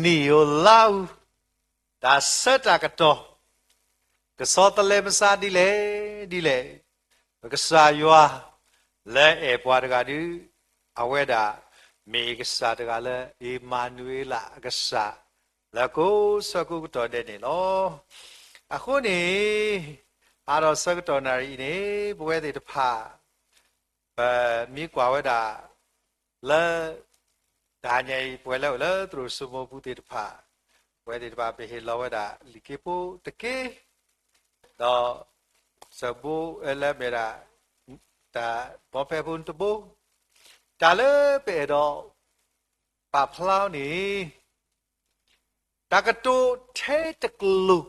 နံၣ်ဧိၤလါဧိၤ, တၢ်ဆၢတၢ်ကတီၢ်, ကဆီတလဲမဆါဒ်လဲၣ်ဒ်လဲၣ်, ပကစၢ်ယွၤ လၢအဲၣ်ပှၤတဂၤဒု, အဝဲဒၣ် မ့ၢ်ကစၢ်တဂၤလၢ အ့မၤနူၤအ့လးအကစၢ် လၢကိးဆၢကိးကတီၢ်ဒဲးန့ၣ်လီၤ. အဃိန့ၣ် အါထီၣ်ဆၢကတီၢ်နၣ်ရံၣ်အံၤန့ၣ် ပဝဲသ့ၣ်တဖၣ် ပမ့ၢ်ကွၢ်ဝဲဒၣ် လၢ တဟါညါအံၤ ပဝဲလၢအိၣ်လၢသရိာ်စိမိၤပူၤသ့ၣ်တဖၣ်, ပဝဲသ့ၣ်တဖၣ် ပဟ့ၣ်လီၤဝဲဒၣ်လံာ်က့ဖိတက့ၢ်, ဒီး စၢဘိလၢမ့ၢ်ဒၣ် တၢ်ဘီဖဲဖိတဘိ, တၢ်လၢပအဲၣ်ဒိး ပာ်ဖျါအီၤန့ၣ် တၢ်ကတိၤထဲတကျိၤ,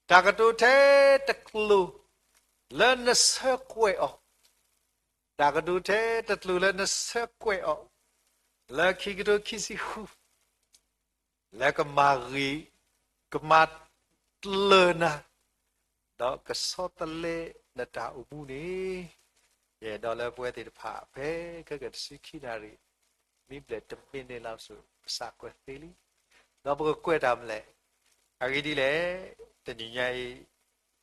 တၢ်ကတိၤထဲတကျိၤ လၢနဆၢကွဲးအီၤ, တၢ်ကတိၤထဲတကျိၤလၢနဆၢကွဲးအီၤ, လၢခံကထိခံဆံဃု လၢကမၤဂ့ၤ ကမၤတလၢနၤ, ဒီးကဆီတလဲနတၢ်အိၣ်မူန့ၣ်, ယအဲၣ်ဒိးလၢပဝဲသ့ၣ်တဖၣ် ဖဲခဲကတဆံခံနၣ်ရံၣ် မ့ၢ်ဘျဲၣ်တမံးနံးလီၤစိၤ ပစးကွဲးသ့လံ, ဒီးပကကွဲးတၢ်မနုၤလဲၣ်. အဂ့ၢ်ဒ်လဲၣ်, တနံၤညါအံၤ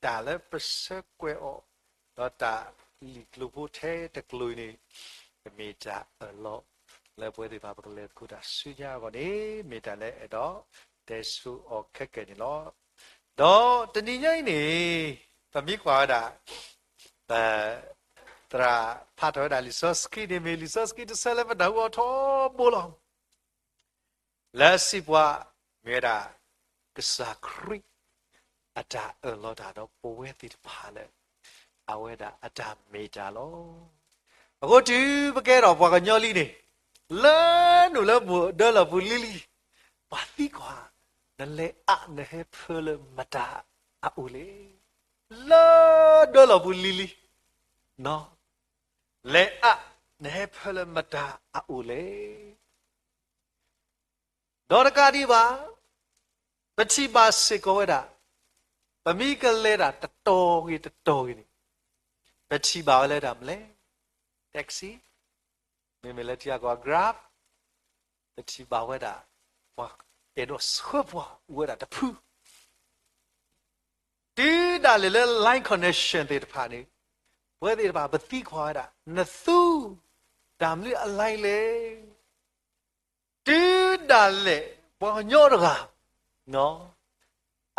တၢ်လၢပဆၢကွဲးအီၤ, ဒီးတၢ်လံာ်ကျိၤဖိထဲတကျိၤအံၤန့ၣ်, ကမ့ၢ်တၢ်အၢၣ်လီၤ လၢပဝဲသ့ၣ်တဖၣ်ပကလဲၤသကိးတၢ်ဆူညါအဂီၢ်န့ၣ် မ့ၢ်တၢ်လၢအဲၣ်ဒိးတဲဆိအီၤခဲကနံၣ်န့ၣ်လီၤ. ဒီးတနံၤညါအံၤန့ၣ် ပမ့ၢ်ကွၢ်ဝဲဒၣ် ပ သရၣ်ဖးထီၣ်ဝဲဒၣ်လံာ်စီဆှံန့ၣ် မ့ၢ်လံာ်စီဆှံတဆၢလၢပနၢ်ဟူအီၤထီဘိလီၤ. လၢအစံးပှၤ မ့ၢ်ဝဲဒၣ် ကစၢ်ခရံာ် အတၢ်အၢၣ်လီၤတၢ်ဒီးပဝဲသ့ၣ်တဖၣ်လၢ အဝဲဒၣ်အတၢ်မ့ၢ်တၢ်လီၤ. အဃိတုၤပကဲထီၣ်ပှၤကညီလံန့ၣ်, လၢနုာ်လၢမိၢ်ဒၢလီၢ်ပူၤလံလံ, ပှၤသံကွၢ် နလဲၤအါနဟဲဖၢလၢမတၤအအိၣ်လဲၣ်. လၢဒၢလီၢ်ပူၤလံလံ, လဲၤအါနဟဲဖၢလၢမတၤအအိၣ်လဲၣ်. ဒီးတကးဒံးဘၣ်, ပထံၣ်ဘၣ်စ့ၢ်ကီးဝဲဒၣ်, ပမ့ၢ်ကလဲၤတၢ်တတီၤဂ့ၤတတီၤဂ့ၤန့ၣ်, ပထံၣ်ဘၣ်ဝဲလၢတၢ်မနုၤလဲၣ်, taxi, မ့မ့ၢ်လၢထံဂၤကီၢ်ဂၤ Grab, ပထံၣ်ဘၣ်ဝဲဒၣ် ပှၤအဲၣ်ဒိးဆှၢပှၤအိၣ်ဝဲဒၣ်တဖု တုၤဒၣ်လဲာ်လၢ line connection သ့ၣ်တဖၣ်န့ၣ်, ပဝဲသ့ၣ်တဖၣ်ပသံကွၢ်ဝဲဒၣ် နသူတၢ်မနုၤအ line လဲၣ်. တုၤဒၣ်လဲာ်ပှၤကညီတဂၤ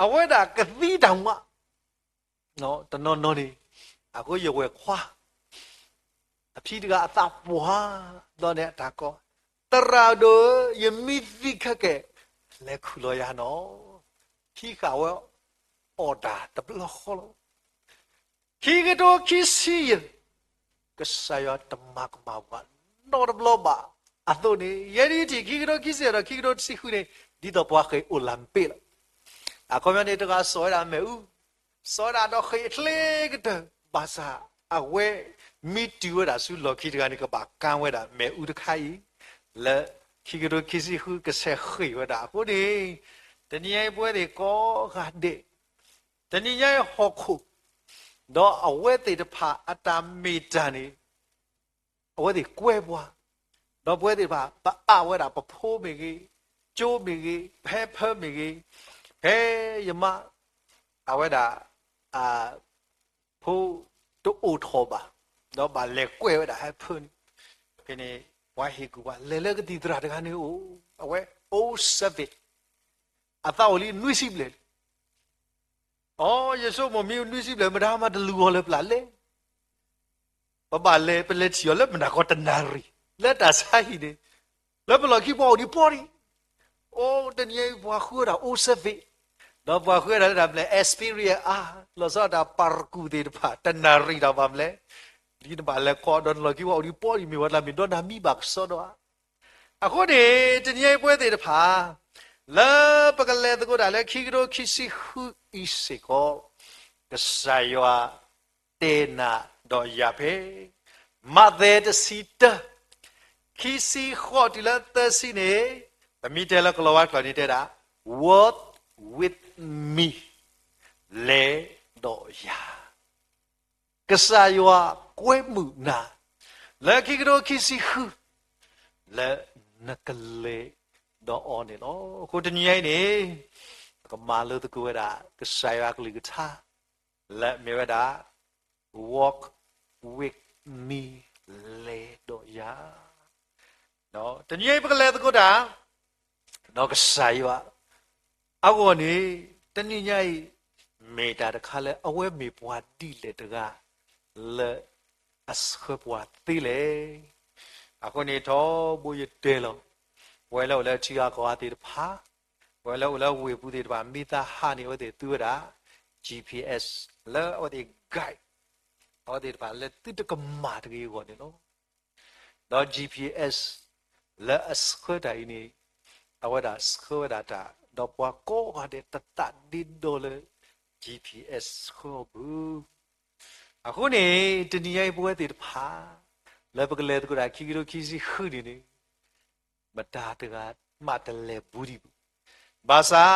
အဝဲဒၣ်ကသံတၢ်မၤ တနီၤနီၤန့ၣ်, အဃိယဝဲၢ်ခွါ အဖံတဂၤအသးပှၢ် ဒီးန့ၣ်အတၢ်ကိး, သရၣ်ဒိၣ်ဧၢ, ယမံသံခဲကဲ, လဲၤခူၣ်လီၤယၤနီၤ. ဟံးဃာ်ဝဲအီၣ်တၢ်တဘျီဃီလီၤ. ခံကထိခံဆံယဲၢ်, ကစၢ်ယွၤတမၤကမၣ်ပှၤနီတဘျီဘၣ်. အသိးန့ၣ် ယဲဒၣ်ထံၣ်ခံကထိခံဆံယဲၢ်ဒီးခံကထိတဆံဃုန့ၣ် ဒ်သိးပှၤဃ့ၢ်အိၣ်လၢမ့ၣ်ပိၢ်လီၤ. အခီပညီန့ၣ် တဂၤစိာ်ဝဲဒၣ်မ့ၣ်အူ, စိာ်ဝဲဒၣ်ဒီးဃ့ၢ်အချ့ကတၢၢ်, ဘၣ်ဆၣ်အဝဲမ့ၢ်တုၤဝဲဒၣ်ဆူလီၢ်ခံတဂၤန့ၣ် ကဘၣ်ကါဝဲဒၣ်မ့ၣ်အူတခါအံၤ, လၢခံကထိခံဆံဃုကဆဲးဃ့ၢ်ဝဲဒၣ်အဃိန့ၣ်, တနံၤညါအံၤပဝဲသ့ၣ်ကိးဂၤဒဲး, တနံၤညါအံၤဟီၣ်ခိၣ်, ဒီးအဝဲသ့ၣ်တဖၣ်အတၢ်မ့ၢ်တၢ်န့ၣ် အဝဲသ့ၣ်ကွဲပှၤ, ဒီးပဝဲသ့ၣ်တဖၣ် ပအးဝဲဒၣ်ပဖိမ့ၢ်ဂ့ၤ, ကၠိမ့ၢ်ဂ့ၤ, ဖဲဖၢမ့ၢ်ဂ့ၤ, ဖဲယမါ, အဝဲဒၣ် အဖိတအိၣ်ထီၣ်ဘၣ်, ဒီးဘၣ်လဲၤကွဲဝဲဒၣ်ဟဲဖၢန့ၣ်, ဖဲန့ၣ် ပှၤဟ့ၣ်ကူၣ်ပှၤ လဲၤလၢကသံၣ်သရၣ်တဂၤန့ၣ်အိၣ်, အဝဲ old servant, အသးအိၣ်လံနွံဆံဘျဲၣ်လံ. အိ ယဆိကမိၣ်မ့ၢ်နွံဆံဘျဲၣ် မတၤမၤတလူၤအီၤလၢပျၢ်လဲၣ်. ပဘၣ်လဲၤ ပလဲၤထံၣ်အီၤလၢမုၢ်နၤခီတနၣ်ရံၣ်, လၢတၢ်ဆါဟံၣ်န့ၣ်, လၢပလီၢ်ခံပှၤအိၣ်ဒံးပီဒံး. အိ တနံၤအံၤပှၤဃုဝဲဒၣ် old servant, ဒီးပှၤဃုဝဲဒၣ်လၢတၢ်မနုၤလဲၣ် experience အါ, လီၤဆီဒၣ်တၢ်ပာ်ရကူၣ်သ့ၣ်တဖၣ် တနၣ်ရံၣ်တၢ်ဘၣ်မနုၤလဲၣ်, ဒ်နဘၣ်လဲၤခီဒီးနလီၢ်ခံပှၤအိၣ်ဒံးပီဒံး မ့ၢ်ဝဲတၢ်မ့ၢ်ဒီနၤမံဘၣ်ကစီဒီဧါ. အဃိန့ၣ် တနံၤအံၤပဝဲသ့ၣ်တဖၣ် လၢပကလဲၤသကိးတၢ်လၢခံကထိခံဆံဃုအံၤစ့ၢ်ကီး, ကစၢ်ယွၤတဲနၤဒီးယၤဖဲ မးသဲတဆံတၢ ခံဆံဃိးတုၤလၢသၢဆံန့ၣ်, ပမ့ၢ်တဲလၢကလီၤဝါကျိာ်န့ၣ်တဲဒၣ် Walk with me, လဲၤဒီးယၤ. ကစၢ်ယွၤကွဲမုာ်နၤ လၢခံကထိခံဆံဃု လၢနကလဲၤ ဒီးအီၤန့ၣ်လီၤ. အဃိတနံၤညါအံၤန့ၣ် ပကမၤလိသကိးဝဲဒၣ် ကစၢ်ယွၤအကလုၢ်ကထါ လၢအမ့ၢ်ဝဲဒၣ် Walk with me လဲၤဒီးယၤ တနံၤညါအံၤ ပကလဲၤသကိးတၢ် ဒီးကစၢ်ယွၤအဂီၢ်န့ၣ် တနံၤညါအံၤ မ့ၢ်တၢ်တခါလၢအဝဲမ့ၢ်ပှၤဒ်လဲၣ်တဂၤ လၢအဆှၢပှၤသ့လဲၣ်. အဃိန့ၣ် ထီဘိယတဲလီၤ ပဝဲလၢအိၣ်လၢထံဂၤကီၢ်ဂၤသ့ၣ်တဖၣ်, ပဝဲလၢအိၣ်လၢဝ့ၢ်ပူၤသ့ၣ်တဖၣ် မ့ၢ်သးဟးန့ၣ် အဝဲသ့ၣ်သူဝဲဒၣ် G P S လၢအဝဲသ့ၣ် guide အဝဲသ့ၣ်တဖၣ်လၢသုတကမၣ်တဂ့ၤအဂီၢ်န့ၣ်လီၤ. ဒီး G P S လၢအဆှၢတၢ်အံၤန့ၣ် အဝဲဒၣ်ဆှၢဝဲဒၣ်တၢ် ဒီးပှၤကိးဂၤဒဲးတသးဒ့ဒီလၢ G P S ဆှၢအီၤဘၣ်. အဃိန့ၣ် တနံၤညါအံၤပဝဲသ့ၣ်တဖၣ် လၢပကလဲၤသကိးတၢ်ခံကထိခံဆံဃုန့ၣ်န့ၣ် မတၤတဂၤမးတလဲၤဘူးဒံးဘၣ်. ဘၣ်ဆၣ်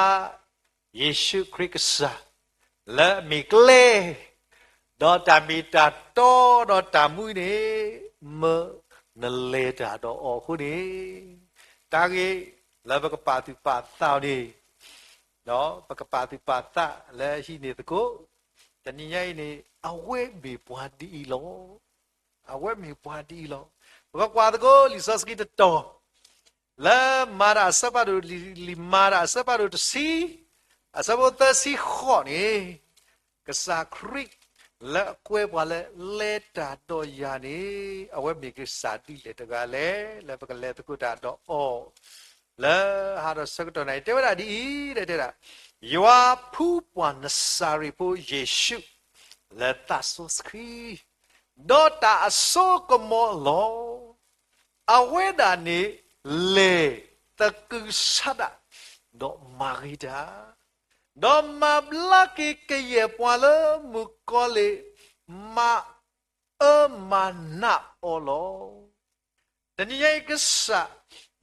ယ့ၣ်ၡူးခရံာ်ကစၢ် လၢအမ့ၢ်ကျဲ ဒီးတၢ်မ့ၢ်တၢ်တီ ဒီးတၢ်မူန့ၣ် မၢနလဲၤတၢ်ဒီးအီၤအဃိန့ၣ် တၢ်ဂ့ၢ်လၢပကပာ်သူၣ်ပာ်သးအီၤန့ၣ် ဒီးပကပာ်သူၣ်ပာ်သးလၢဟံးန့ၢ်သကိး တနံၤညါအံၤန့ၣ် အဝဲမ့ၢ်ပှၤဒ်အံၤလီၤ. အဝဲမ့ၢ်ပှၤဒ်အံၤလီၤ. ပကကွၢ်သကိးလံာ်စီဆှံတတီၤ လၢမၤတၢ်အဆၢဖးဒိၣ် လံာ်မၤတၢ်အဆၢဖးဒိၣ်တဆံ အဆၢဖိသၢဆံဃိးန့ၣ် ကစၢ်ခရံာ် လၢအကွဲပှၤလၢလဲၤတၢ်ဒီးယၤန့ၣ် အဝဲမ့ၢ်ကစၢ်ဒ်လဲၣ်တဂၤလဲၣ် လၢပကလဲၤသကိးတၢ်ဒီးအီၤ လၢဟးဒီးဆၢကတီၢ်န့ၣ် တဲဝဲဒၣ်ဒ်အံၤ တဲဝဲဒၣ်, ယွၤဖှူပှၤနစၤရ့းဖိယ့ၣ်ၡူး လၢသးစီဆှံ ဒီးတၢ်အစိကမီၤလီၤ. အဝဲဒၣ်န့ၣ် လဲၤသကုၤဆးဒး ဒီးမၤဂ့ၤတၢ်, ဒီးမၤဘျါက့ၤကယဲၢ်ပှၤလၢမုၣ်ကီၤလံၢ် မၤအၢမၤနးအီၤလီၤ. တနံၤညါအံၤကစၢ်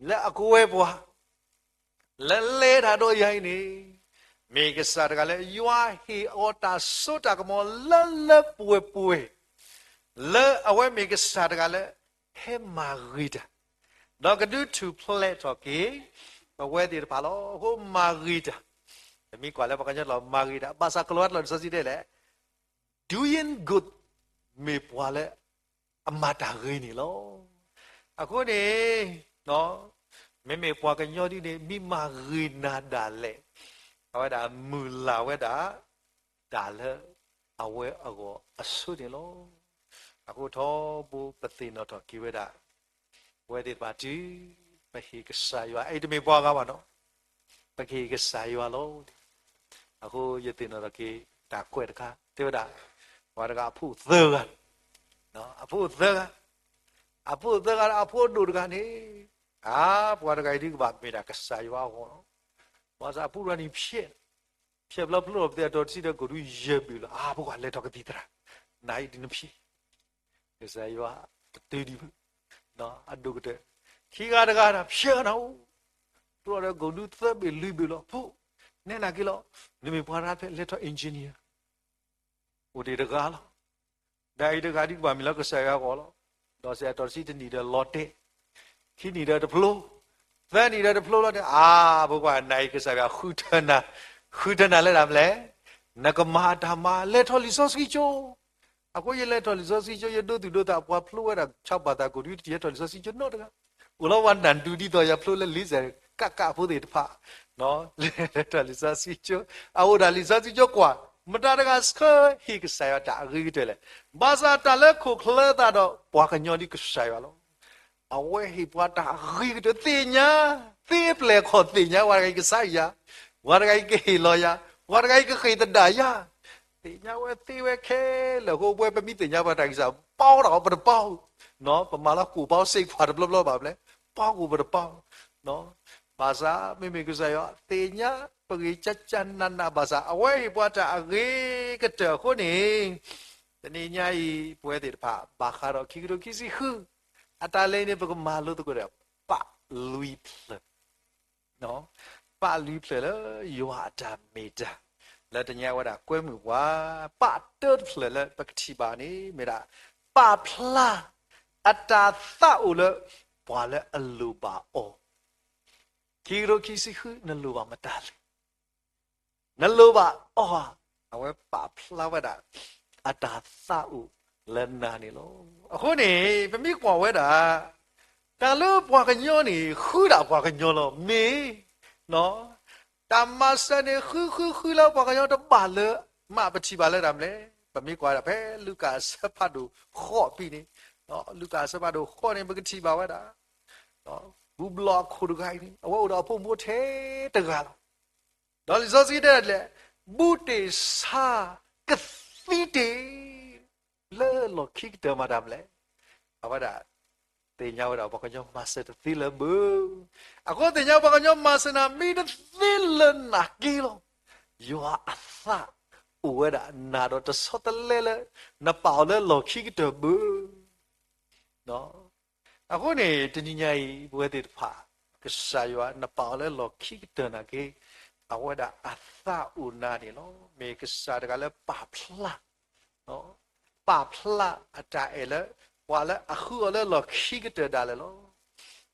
လၢအကဝဲပှၤ လၢလဲၤတၢ်ဒီးယၤအံၤန့ၣ် မ့ၢ်ကစၢ်တဂၤလၢ ယွၤဟ့ၣ်အီၤတၢ်စိတၢ်ကမီၤလၢလၢပှဲၤပှဲၤ လၢအဝဲမ့ၢ်ကစၢ်တဂၤလၢ ဟဲမၤဂ့ၤတၢ် ဒီးကဒုးထူၣ်ဖျဲးထီၣ်က့ၤ ပဝဲသ့ၣ်တဖၣ်လီၤ. အဃိမၤဂ့ၤတၢ်, ပမ့ၢ်ကွၢ်လၢပှၤကညီကျိာ် မၤဂ့ၤတၢ် ဘၣ်ဆၣ်ကလီၤဝဲကျိာ်လံာ်စီဆှံတဲလဲၣ် doing good မ့ၢ်ပှၤလၢအမၤတၢ်ဂ့ၤန့ၣ်လီၤ. အဃိန့ၣ် မ့မ့ၢ်ပှၤကညီဒ်န့ၣ် မ့ၢ်မၤဂ့ၤနၤဒၣ်လဲာ် အဝဲဒၣ်မုၢ်လၢ်ဝဲဒၣ် တၢ်လၢအဝဲအဂီၢ်အဆိန့ၣ်လီၤ. အဃိထီဘိပသ့ၣ်နီၣ်ထီၣ်က့ၤဝဲဒၣ် ပဝဲသ့ၣ်တဖၣ်တုၤ ပဟ့ၣ်ကစၢ်ယွၤ အအံၤတမ့ၢ်ပှၤဂၤဘၣ်နီၤ ပကဟ့ၣ်ကစၢ်ယွၤလီၤ. အဃိယသ့ၣ်နီၣ်ထီၣ်က့ၤ တၢ်ကွဲးတခါ တဲဝဲဒၣ် ပှၤတဂၤအဖိသၢဂၤ, အဖိသၢဂၤ, အဖိသၢဂၤဒီးအဖိအဒိၣ်တဂၤန့ၣ်, အါ ပှၤတဂၤအံၤဒုးကဘၣ်မ့ၢ်ဒၣ်ကစၢ်ယွၤအဂီၢ်လီၤ. ဘၣ်ဆၣ်အဖိတဂၤန့ၣ်ဖျဲး, ဖျဲးဘျီဖျိလီၤပသ့ၣ်အတီၤတဆံဒီး ကိၣ်ဒူယဲၢ်ဘ့ၣ်လီၤ. အါ ပကွၢ်လဲၤထီၣ်ကသံၣ်သရၣ်, နၤအံၤဒုးနဖျဲး ကစၢ်ယွၤတတုၤဒံးဘၣ်, အဒိၣ်ကတၢၢ်, ခံဂၤတဂၤဒီး ဖျဲးဂၤနၤအိၣ်, ဖျိလီၤဒီးကိၣ်ဒူသၢဘ့ၣ်လွံၢ်ဘ့ၣ်လီၤ. ဖိ, နဲနာ်က့ၤလီၤ, နမ့ၢ်ပှၤတဂၤဖဲလဲၤထီၣ် engineer အိၣ်ဒံးတဂၤလီၤ. ဒီးအံၤတဂၤဒုးကဘၣ်မ့ၢ်လၢကစၢ်ယွၤအဂီၢ်လီၤ. ဒီးစဲးအတီၤတဆံတနံၣ်ဒီးလီၤတဲာ်, ခံနံၣ်ဒီးတဖျိ, သၢနံၣ်ဒီးတဖျိလီၤတဲာ်, အါ ပကွၢ်နၤအံၤကစၢ်ယွၤဃုထၢနၤ, ဃုထၢနၤလၢတၢ်မနုၤလဲၣ်, နကမၤတၢ်မၤ လဲၤထီၣ်လံာ်စီဆှံကၠိ အဃိယလဲၤထီၣ်လံာ်စီဆှံကၠိ ယဒိသူၣ်ဒိသး ပှၤဖျိဝဲဒၣ် ဆါပှၤသးကိၣ်ဒူ တယဲထီၣ်လံာ်စီဆှံကၠိနီတဂၤ, အိၣ်လီၤဝဲနၢ်ဒူဒ်သိးယဖျိလၢလ့စဲး ကးကးဖိသ့ၣ်တဖၣ်, လဲၤထီၣ်လံာ်စီဆှံကၠိ, အအိၣ်ဒၣ်လံာ်စီဆှံကၠိကွၢ်, မတၤတဂၤဆှၢဟ့ၣ်ကစၢ်ယွၤတၢ်အဂ့ၤကတၢၢ်လဲၣ်. ဘၣ်ဆၣ်တၢ်လၢခိၣ်ချၢသးဒီးပှၤကညီဒ်ကစၢ်ယွၤလီၤ. အဝဲဟ့ၣ်ပှၤတၢ်အဂ့ၤကတၢၢ်သ့ၣ်ညါ, သ့အပျဲၢ်အခီၣ်သ့ၣ်ညါ ပှၤတဂၤအံၤကစၢ်ယွၤ, ပှၤတဂၤအံၤကဟ့ၣ်လီၤယၤ, ပှၤတဂၤအံၤကဟ့ၣ်သဒၣ်ယၤ, သ့ၣ်ညါဝဲသ့ဝဲခဲလၢာ်အဃိ ပဝဲပမ့ၢ်သ့ၣ်ညါပှၤတၢ်ဂံၢ်စၢ် ပီတၢ်အီၤပတပီ, ပမၤလၢကိၣ်ပီစ့ၢ်ကီးတဘျီဘျီဘၣ်ဖဲလဲၣ်, ပီကိၣ်ပတပီ, ဘၣ်ဆၣ်မ့မ့ၢ်ကစၢ်ယွၤ သ့ၣ်ညါပဂ့ၢ်ကၠၢ်ကၠၢ်နးနးဘၣ်ဆၣ် အဝဲဟ့ၣ်ပှၤတၢ်အဂ့ၤကတၢၢ်အဃိန့ၣ်, တနံၤညါအံၤ ပဝဲသ့ၣ်တဖၣ် ဘၣ်ဃးဒီးခံကထိခံဆံဃု အတၢ်လဲၤန့ၣ် ပကမၤလိသကိးဒီး ပာ်လွံၢ်ဖျၢၣ် ပာ်လွံၢ်ဖျၢၣ်လၢယွၤအတၢ်မ့ၢ်တၢ် လၢတနံၤညါဝဲဒၣ်ကွဲမုာ်ပှၤ, ပာ်တၢတဖျၢၣ်လၢပကထံၣ်ဘၣ်န့ၣ် မ့ၢ်ဒၣ် ပာ်ဖျါအတၢ်သးအိၣ်လၢပှၤလၢအလိၣ်ဘၣ်အီၤ, ခံကထိခံဆံဃု နလိၣ်ဘၣ်မတၤလဲၣ်. နလိၣ်ဘၣ်အီၤဧါ. အဝဲပာ်ဖျါဝဲဒၣ် အတၢ်သးအိၣ်လၢနၤန့ၣ်လီၤ. အဃိန့ၣ် ပမ့ၢ်ကွၢ်ဝဲဒၣ် တၢ်လၢပှၤကညီန့ၣ် ဃုဒၣ်ပှၤကညီလီၤ. မ့ၢ် တၢ်မၤစၢၤန့ၣ် ဃုဃုဃုလၢပှၤကညီတဘၣ်လၢ မ့ၢ်ပထံၣ်ဘၣ်လၢတၢ်မနုၤလဲၣ်. ပမ့ၢ်ကွၢ်ဒၣ်ဖဲလူၤကၣ်အဆၢဖးဒိၣ်ဃိးဖဲန့ၣ်, လူၤကၣ်အဆၢဖးဒိၣ်ဃိးန့ၣ် ပကထံၣ်ဘၣ်ဝဲဒၣ် ဘူၣ်ဘျီၣ်အခိၣ်တဂၤအံၤန့ၣ် အဝဲအိၣ်ဒီးအဖိမုၣ်ထဲတဂၤလီၤ. ဒီးလံာ်စီဆှံတဲဒ်လဲၣ်, ဘူးတ့ၢ်ဆါကသံတ့ၢ် လၢလီၢ်ခံကတၢၢ်မၤတၢ်မနုၤလဲၣ်. အဝဲဒၣ်သ့ၣ်ညါဝဲဒၣ် ပှၤကညီမၤစၢၤတသ့လၢၤဘၣ်. အဃိသ့ၣ်ညါပှၤကညီမၤစၢၤနၤ မ့ၢ်တသ့လၢၤနာ်က့လီၤ. ယွၤအသးအိၣ်ဝဲဒၣ်နၤဒီးတဆီတလဲလၢ နပာ်အီၤလၢလီၢ်ခံကတၢၢ်ဘၣ်. အဃိန့ၣ် တနံၤညါအံၤ ပဝဲသ့ၣ်တဖၣ် ကစၢ်ယွၤ နပာ်အီၤလၢလီၢ်ခံကတၢၢ်နာ်က့ အဝဲဒၣ်အသးအိၣ်နၤန့ၣ်လီၤ. မ့ၢ်ကစၢ်တဂၤလၢပာ်ဖျါ ပာ်ဖျါအတၢ်အဲၣ်လၢ ပှၤလၢအဃုအီၤလၢလီၢ်ခံကတၢၢ်ဒၣ်လဲာ်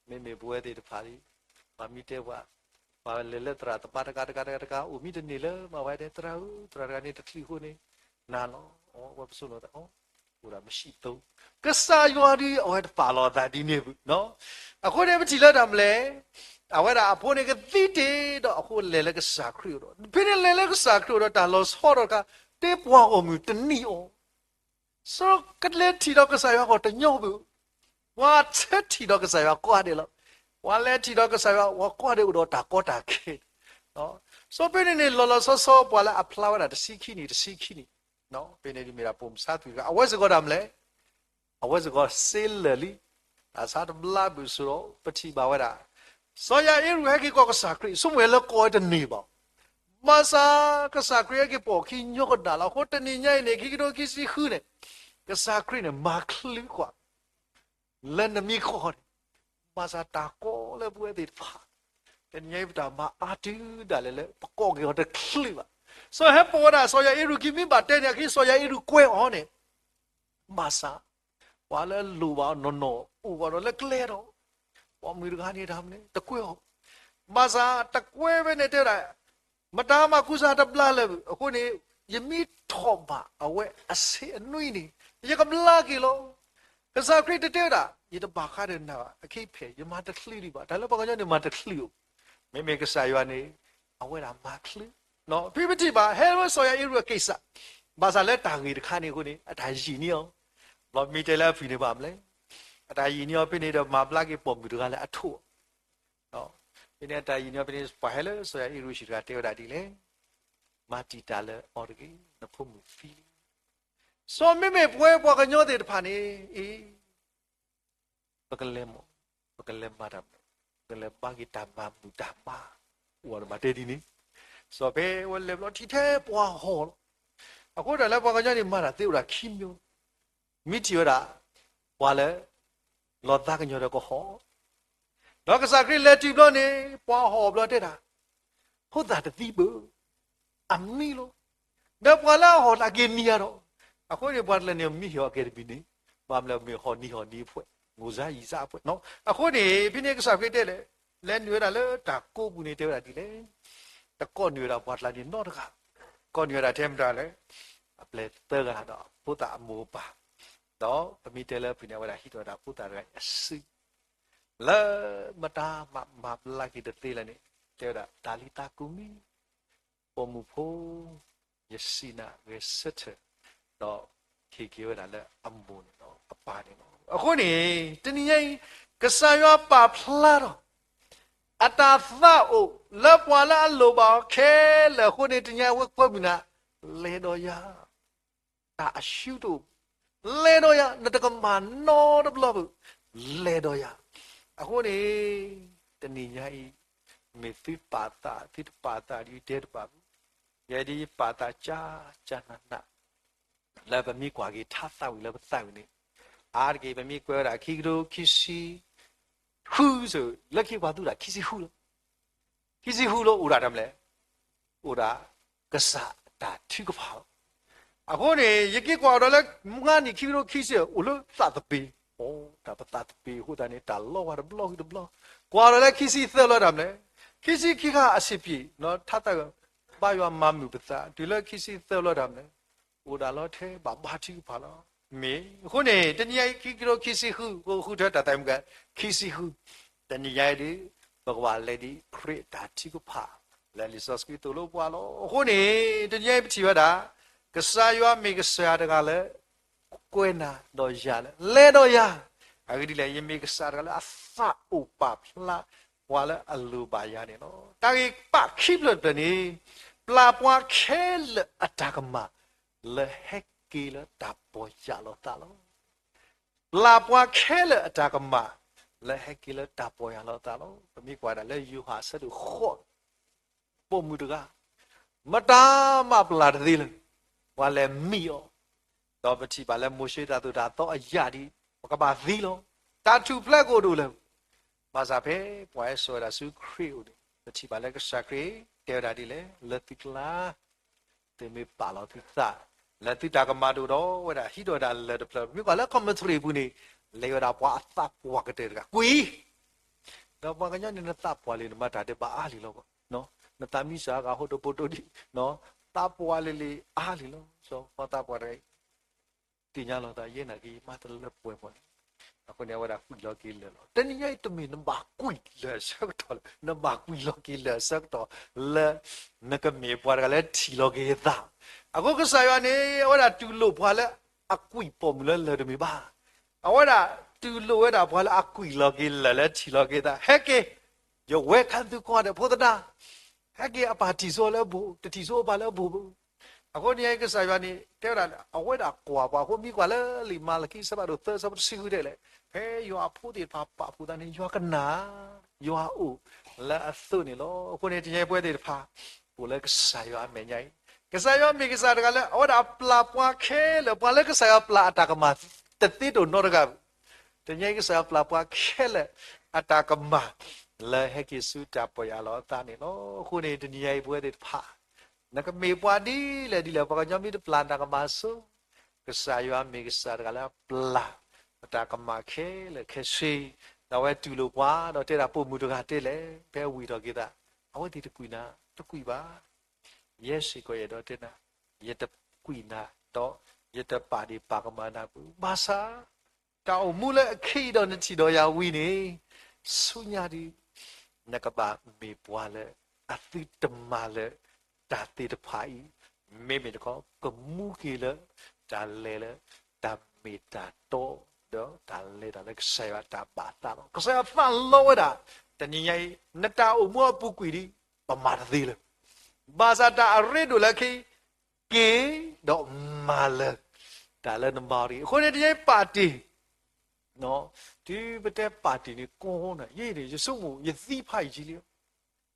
လီၤ. မ့မ့ၢ်ပဝဲသ့ၣ်တဖၣ်လံ, ပှၤမ့ၢ်တဲပှၤ, ပှၤလဲၤလၢသရၣ်သမါတဂၤတဂၤတဂၤတဂၤ အိၣ်မံတန့ၢ်လၢၤဘၣ် ဝဲတဲ သရၣ်ဧၢ, သရၣ်တဂၤန့ၣ်တချုးအဃိန့ၣ် နၤလီၤ. အဝဲပဆိကမိၣ်သး အိၣ်ဒၣ်မံၤတဆံ, ကစၢ်ယွၤဒီး အဝဲတပာ်လီၤအသးဒ်န့ၣ်ဘၣ်. အဃိန့ၣ်ပထံၣ်လၢတၢ်မနုၤလဲၣ်, အဝဲဒၣ်အဖိန့ၣ်ကသံတ့ၢ်ဒီး အဃိလဲၤလၢကစၢ်ခရံာ်အအိၣ်ဒီး, ဖဲန့ၣ်လဲၤလၢကစၢ်ခရံာ်အအိၣ်ဒီး တၢ်လီၤဆီဒီးတခါ, တဲပှၤဂီၢ်မုၢ်တနံၤအီၤ စီၤကလဲၤထံၣ်ဒီးကစၢ်ယွၤအဂီၢ်တညီဘၣ်. ပှၤဆၢထံၣ်ဒီးကစၢ်ယွၤကိးဂၤဒဲးလီၤ. ပှၤလဲၤထံၣ်ဒီးကစၢ်ယွၤ ပှၤကိးဂၤဒဲးအိၣ်ဒီးတၢ်ကီတၢ်ခဲ. စီၤဖဲန့ၣ်န့ၣ် လီၤလီၤဆီဆီ ပှၤလၢအဖျါဝဲဒၣ်တဆံခံနံၣ်, တဆံခံနံၣ်, ဖဲန့ၣ်ဒ်မ့ၢ်ဒၣ်ပိာ်မုၣ်ဆါသွံၣ်တဂၤ, အဝဲစ့ၢ်ကီးတၢ်မနုၤလဲၣ်, အဝဲစ့ၢ်ကီးစ့လၢာ်လံ, တၢ်ဆါတဘျါဘၣ်အသိးဒီး ပထံၣ်ဘၣ်ဝဲဒၣ် စီၤယၤအ့ရူၤဟဲက့ၤကိးကစၢ်ခရံာ် ဆိကမိၣ်ဝဲလၢကိးဝဲတန့ၢ်ဘၣ်. ဘၣ်ဆၣ်ကစၢ်ခရံာ်ဟဲက့ၤပိာ်အခံညီကဒၣ်လီၤ. အဃိတနံၤညါအံၤန့ၣ် ခံကထိခံဆံဃုန့ၣ်, ကစၢ်ခရံာ်န့ၣ် မၤချုးကွၢ် လၢနမ့ၢ်ကိးန့ၣ်, ဘၣ်ဆၣ်တၢ်ကိးလၢပဝဲသ့ၣ်တဖၣ် တနံၤညါအံၤပတၢ်မၤအါတုၤဒၣ်လဲာ်လၢ ပကိးက့ၤအီၤတချုးဘၣ်. စီၤယၤအ့ရူၤခံမ့ၢ်ဘၣ်တဲန့ၣ် အခံစီၤယၤအ့ရူၤကွဲအီၤန့ၣ်, ဘၣ်ဆၣ် ပှၤလၢလိၣ်ဘၣ်အီၤနီၢ်နီၢ် အိၣ်ဘၣ်ဒီးလၢကျဲဒီး ပိာ်မုၣ်တဂၤန့ၣ်တၢ်မနုၤလဲၣ် တကွဲအီၤ. ဘၣ်ဆၣ်တကွဲဖဲန့ၣ်တဲဝဲဒၣ် မတၤမၤကူစါတဘျါလၢၤဘၣ်. အဃိန့ၣ် ယမ့ၢ်ထီၣ်ဘၣ်အဝဲအဆ့အနွံန့ၣ် ယကဘျါက့ၤလီၤ. ကစၢ်ခရံာ်တတဲဝဲဒၣ် ယတဘၣ်ဃးဒီးနၤဘၣ်, အခံဖဲ ယမၤတချုးဒံးဘၣ်. တၢ်လၢပှၤကညီန့ၣ်မၤတချုးအိၣ်, မ့မ့ၢ်ကစၢ်ယွၤန့ၣ် အဝဲဒၣ်မၤချုး. ဖဲပထံၣ်ဘၣ် ဟဲလၢစီၤယၤအ့ရူၤအက့ၢ်စး, ဘၣ်ဆၣ်လၢတၢ်ဂ့ၢ်တခါန့ၣ်အဃိန့ၣ် အတၢ်ယံာ်န့ၢ်အီၤ, ဘျီမ့ၢ်တဲလၢအဖုၣ်န့ၣ်ဘၣ်မနုၤလဲၣ်, အတၢ်ယံာ်န့ၢ်အီၤဖဲန့ၣ်ဒီး မၤဘျါက့ၤပိာ်မုၣ်တဂၤလၢအထိးအီၤ ဖဲန့ၣ်အတၢ်ယံာ်န့ၢ်အီၤဖဲန့ၣ် ပှၤဟဲလၢစီၤယၤအ့ရူၤအဟံၣ်တဂၤတဲဝဲဒၣ်ဒ်လဲၣ်, မၤတံာ်တာ်လၢအီၤတဂ့ၤ, နဖိမုၣ်သံလံ. စီၤမ့မ့ၢ်ပဝဲပှၤကညီသ့ၣ်တဖၣ်န့ၣ် အံၤ ပကလဲၤမး, ပကလဲၤမၤတၢ်မနုၤ, ပကလဲၤဘါက့ၤတၢ်မၤမုာ်တၢ်မၤ, အိၣ်ဒီးမၤတဲဒ်န့ၣ်, စီၤဖဲဝဲလဲၤဘျီထံၣ်ထဲပှၤဟီၣ်လီၤ. အဃိတၢ်လၢပှၤကညီန့ၣ်မၤတၢ်သ့အိၣ်ဒၣ်ခံမျိုး, မ့ၢ်ထံၣ်ဝဲဒၣ် ပှၤလၢ လီၤသးကညီၤဒီးကဟီၣ်, ဒီးကစၢ်ခရံာ်လဲၤတုၤဘျီန့ၣ် ပှၤဟီၣ်ဘျီတဲဒၣ် ဖိသၣ်တသံဘၣ်, အမံလီၤ. ဒီးပှၤလၢအဟီၣ်တၢ်က့ၤမံယၤဒီး, အဃိန့ၣ် ပှၤတလၢာ်န့ၣ်မံဟ့ၣ်အီၤကဲတဘ့ၣ်န့ၣ်, ဘၣ်မနုၤမ့ၢ်ဟီၣ်နံၤဟီၣ်နံၤအဖှဲး, ငိၢ်စါယံာ်စါအဖှဲး. အဃိန့ၣ် ဖဲန့ၣ်ကစၢ်ခရံာ်တဲလဲၣ်, လဲၤနုာ်ဝဲဒၣ်လၢတၢ်ကိးပူၤန့ၣ်တဲဝဲဒၣ်ဒ်လဲၣ်, တကိးနုာ်ဝဲဒၣ်ပှၤတလၢာ်န့ၣ်နီတဂၤ, ကိးနုာ်ဝဲဒၣ်ထဲမတၤလဲၣ်, အပျဲၢ်သၢဂၤဒီးဖိသၣ်အမိၢ်အပၢ်, ဒီးပမ့ၢ်တဲလၢဖုၣ်န့ၣ် အဝဲဒၣ်ဟံးထီၣ်ဝဲဒၣ်ဖိသၣ်တဂၤအံၤအစု လၢမတၤမၤဘျါက့ၤတသ့လဲၣ်န့ၣ်, တဲဝဲဒၣ် တၤလံၤသးကူမံ, ပိာ်မုၣ်ဖိ, ယစံးနၤဂဲၤဆၢထၢၣ်, ဒီးဟ့ၣ်က့ၤဝဲဒၣ်လၢအမိၢ်န့ၣ်လီၤ, အပၢ်န့ၣ်လီၤ. အဃိန့ၣ် တနံၤညါအံၤ ကစၢ်ယွၤပာ်ဖျါထီၣ် အတၢ်သးအိၣ်လၢပှၤလၢအလိၣ်ဘၣ်အီၤခဲလၢာ်အဃိန့ၣ် တနံၤညါအံၤ ဝဲကွဲမုၢ်နၤ လဲၤဒီးယၤ တၢ်အရှုံးတအိၣ်, လဲၤဒီးယၤ, နတကမၤနီတဘျီဘၣ်, လဲၤဒီးယၤ. အဃိန့ၣ် တနံၤညါအံၤ မ့ၢ်သုပာ်သး သုတပာ်သးဒီးယတဲတဘၣ်ဘၣ်, ယဲဒၣ်ယပာ်သးကၢ်ကၢ်နးနး လၢပမ့ၢ်ကွၢ်က့ၤထါသးဝံၣ်လၢပသးဝံၣ်န့ၣ်, အါတက့ၢ် ပမ့ၢ်ကွဲးဝဲဒၣ်ခံကထိခံဆံဃုစ့ၢ်, လၢခံပှၤသူဒၣ်ခံဆံဃုလီၤ. ခံဆံဃုလီၤ အိၣ်ဒၣ်တၢ်မနုၤလဲၣ်, အိၣ်ဒၣ်ကစၢ်တၢ်ထုကဖၣ်လီၤ. အဃိန့ၣ် ယက့ၤကွၢ်ဒီးလၢ မုၢ်နံၤခံကထိခံဆံ အိၣ်လၢသးသပ့ၤ, အိၣ်တၢ်ပသးသပ့ၤအဃိသတးန့ၣ် တၢ်လီၤဝဲတဘျီဃီတဘျီ, ကွၢ်ဒီးလၢခံဆံသၢလီၤတၢ်မနုၤလဲၣ် ခံဆံခံခါအဆံးပံး ထါသး ဘါယွၤမၤမုာ်ပသး တုၤလၢခံဆံသၢဘျီတၢ်မနုၤလဲၣ်, အိၣ်ဒၣ်လီၤထဲဘၣ်ဘါထုကဖၣ်လီၤ. မ့ၢ်အဃိန့ၣ် တနံၤညါအံၤ ခံကထိခံဆံဃု ဃုထၢတၢ်သးမုၢ်က ခံဆံဃု, တနံၤညါအံၤဒီး ပကဘၣ်လဲၤဒ်ခရံာ်အတၢ်ထုကဖၣ် လၢလံာ်စီဆှံသိၣ်လိပှၤလီၤ. အဃိန့ၣ် တနံၤညါအံၤပထံၣ်ဝဲဒၣ် ကစၢ်ယွၤမ့ၢ်ကစၢ်ယွၤတဂၤလၢ ကွဲးနၤဒီးယၤလၢ လဲၤဒီးယၤ, အဂ့ၢ်ဒ်လဲၣ် ယမ့ၢ်ကစၢ်တဂၤလၢအသးအိၣ်ပာ်ဖျါ ပှၤလၢအလိၣ်ဘၣ်ယၤန့ၣ်လီၤ. တၢ်ဂ့ၢ်ပာ်ခံဖျၢၣ်တဖျၢၣ်န့ၣ် ပျၢ်ပှၤခဲလၢာ်အတၢ်ကမၣ် လၢဟဲက့ၤလၢတၢ်ပီၢ်ယၢ်လီၤသးလီၤ. ပျၢ်ပှၤခဲလၢာ်အတၢ်ကမၣ် လၢဟဲက့ၤလၢတၢ်ပီၢ်ယၢ်လီၤသးလီၤ. ပမ့ၢ်ကွၢ်ဒၣ်လၢယိၤဟၣ်အဆၢဒိၣ်ဃိး ပိာ်မုၣ်တဂၤ မတၤမးပျၢ်တသ့လၢၤ, ပှၤလဲၤမံအီၤ, ဒီးပထံၣ်ဘၣ်လၢမိၤၡ့တၢ်သိၣ်တၢ်သီအယၢ်ဒ်အံၤ ပကဘၣ်သံလီၤ. တၢ်ထူၣ်ဖျဲးကအိၣ်တအိၣ်လၢၤ, ဘၣ်ဆၣ်ဖဲပှၤဟဲစိာ်ဝဲဒၣ်ဆူခရံာ်အအိၣ်န့ၣ် ပထံၣ်ဘၣ်လၢကစၢ်ခရံာ်တဲဝဲဒၣ်ဒ်လဲၣ်, လၢသုကျါ သုမ့ၢ်ပာ်လီၤသုသး လၢသုတၢ်ကမၣ်တအိၣ်ဒီးဝဲဒၣ်ဟံးထီၣ်ဝဲဒၣ်လၢၢ်တဖျၢၣ်, မ့ၢ်ကွၢ်လၢ commentary အပူၤန့ၣ် လဲၤဝဲဒၣ်ပှၤအသးပှၢ်ကတၢၢ်တဂၤ ကွံာ်, ဒီးပှၤကညီန့ၣ် နသးပှၢ်လံ နမၤတၢ်ဒဲးဘးအါလံလီၤ. နသးမံစၢ်အဂၤဟိတပိတိဒံး, သးပှၢ်လံလံအါလံလီၤ. စီၤပၤသးပှၢ်တဂၤအံၤ သ့ၣ်ညါလီၤသး ယဲနာ်က့ၤ ယမၤတလၢပှဲၤမီၢ်န့ၣ်, အဃိန့ၣ် အဝဲဒၣ်ကွံာ်လီၤက့ၤလၢာ်လီၤ. တနံၤညါအံၤတမ့ၢ်နဘၣ်ကွံာ်လၢာ်အဆၢကတီၢ်လၢၤ, နဘၣ်ကွံာ်လီၤက့ၤလၢာ်အဆၢကတီၢ်လၢ နကမ့ၢ်ပှၤတဂၤလၢထံၣ်လီၤက့ၤသး. အဃိကစၢ်ယွၤန့ၣ် အဝဲဒၣ်တူၢ်လိာ်ပှၤလၢအကွံာ်ပိာ်မုၣ်လၢလၢၢ်တမ့ၢ်ဘၣ်. အဝဲဒၣ်တူၢ်လိာ်ဝဲဒၣ်ပှၤလၢအကွံာ်လီၤက့ၤလၢာ်လၢထံၣ်လီၤက့ၤသး, ဟဲက့ၤ, ယဝဲခါသုကွၢ်ဒီးဖိသဒါ, ဟဲက့ၤအပၢ်ထံၣ်စိလၢအဘိၣ်, တထံၣ်စိအပၢ်လၢအဘိၣ်ဘၣ်. အဃိန့ၣ် ကစၢ်ယွၤန့ၣ် တဲဝဲဒၣ် အဝဲဒၣ်ကွၢ်ပှၤအဃိ မ့ၢ်ကွၢ်လၢလံာ်မၤလကံအဆၢဖးဒိၣ်သၢ အဆၢဖိတဆံဃုတဲလဲၣ်, ဖဲယွၤအဖိသ့ၣ်တဖၣ်ပာ်ဖှိၣ်သးန့ၣ် ယွၤကနၣ်, ယွၤအိၣ်လၢအသိးန့ၣ်လီၤ. အဃိန့ၣ် တနံၤညါအံၤပဝဲသ့ၣ်တဖၣ် အိၣ်လၢကစၢ်ယွၤအမဲာ်ညါအံၤ, ကစၢ်ယွၤမ့ၢ်ကစၢ်တဂၤလၢ အဝဲဒၣ်ပျၢ်ပှၤခဲလၢာ်, ပှၤလၢကစၢ်ယွၤပျၢ်အတၢ်ကမၣ်တသ့တအိၣ်နီတဂၤဘၣ်. တနံၤညါအံၤ ကစၢ်ယွၤပျၢ်ပှၤခဲလၢာ်အတၢ်ကမၣ် လၢဟဲက့ၤဆူတၢ်ပီၢ်ယၢ်လီၤအသးန့ၣ်လီၤ. အဃိန့ၣ် တနံၤညါအံၤပဝဲသ့ၣ်တဖၣ် နကမ့ၢ်ပှၤဒ်လဲၣ်ဒ်လဲၣ် ပှၤကညီမ့ၢ်တပျၢ်နတၢ်ကမၣ်ဆိ, ကစၢ်ယွၤမ့ၢ်ကစၢ်တဂၤလၢအပျၢ်အတၢ်ကမၣ်ခဲလၢာ်ခဲဆ့, ဒီးအဝဲတူၢ်လိာ်ပှၤ ဒီးတဲဒၣ်ပိာ်မုၣ်တဂၤတဲလဲၣ်, ဖဲဝံၤထီၣ်က့ၤသး အဝဲသ့ၣ်တကွံာ်နၤ, တကွံာ်ဘၣ်. ယဲစ့ၢ်ကီးယအဲၣ်ဒိးတဲနၤ, ယတကွံာ်နၤ, ဒီးယတပာ်ဒ့ၣ်ပာ်ကမၣ်နၤဘၣ်. ဘၣ်ဆၣ် တၢ်အိၣ်မူလၢအခဲအံၤဒီးနထံၣ်ဒီးယၤဝံၤန့ၣ်, ဆူညါဒ် နကဘၣ်မ့ၢ်ပှၤလၢ အသုတမၤလၢ တၢ်သ့ၣ်တဖၣ်အံၤ, မ့မ့ၢ်တခီ ကမူက့ၤလၢ တၢ်လဲၤလၢ တၢ်မ့ၢ်တၢ်တီ, ဒီးတၢ်လဲၤတၢ်လၢကစၢ်ယွၤတၢ်ဘၣ်သးလီၤ. ကစၢ်ယွၤသးလီဝဲဒၣ် တနံၤညါအံၤ နတၢ်အိၣ်မူအပူၤကွံာ်ဒ် ပမၤတသ့လၢၤ. ဘၣ်ဆၣ်တၢ်အရ့ဒိၣ်လၢခံ က့ၤဒီးမၤလၢ တၢ်လၢနမၤအီၤတဂ့ၤ. အဃိန့ၣ် တနံၤညါအံၤပာ်တ့ၢ် တုၤပတဲပာ်တ့ၢ်န့ၣ် ကိးနၤ ယဲန့ၣ် ယဆိကမိၣ်ယသံဖးယံာ်လံ.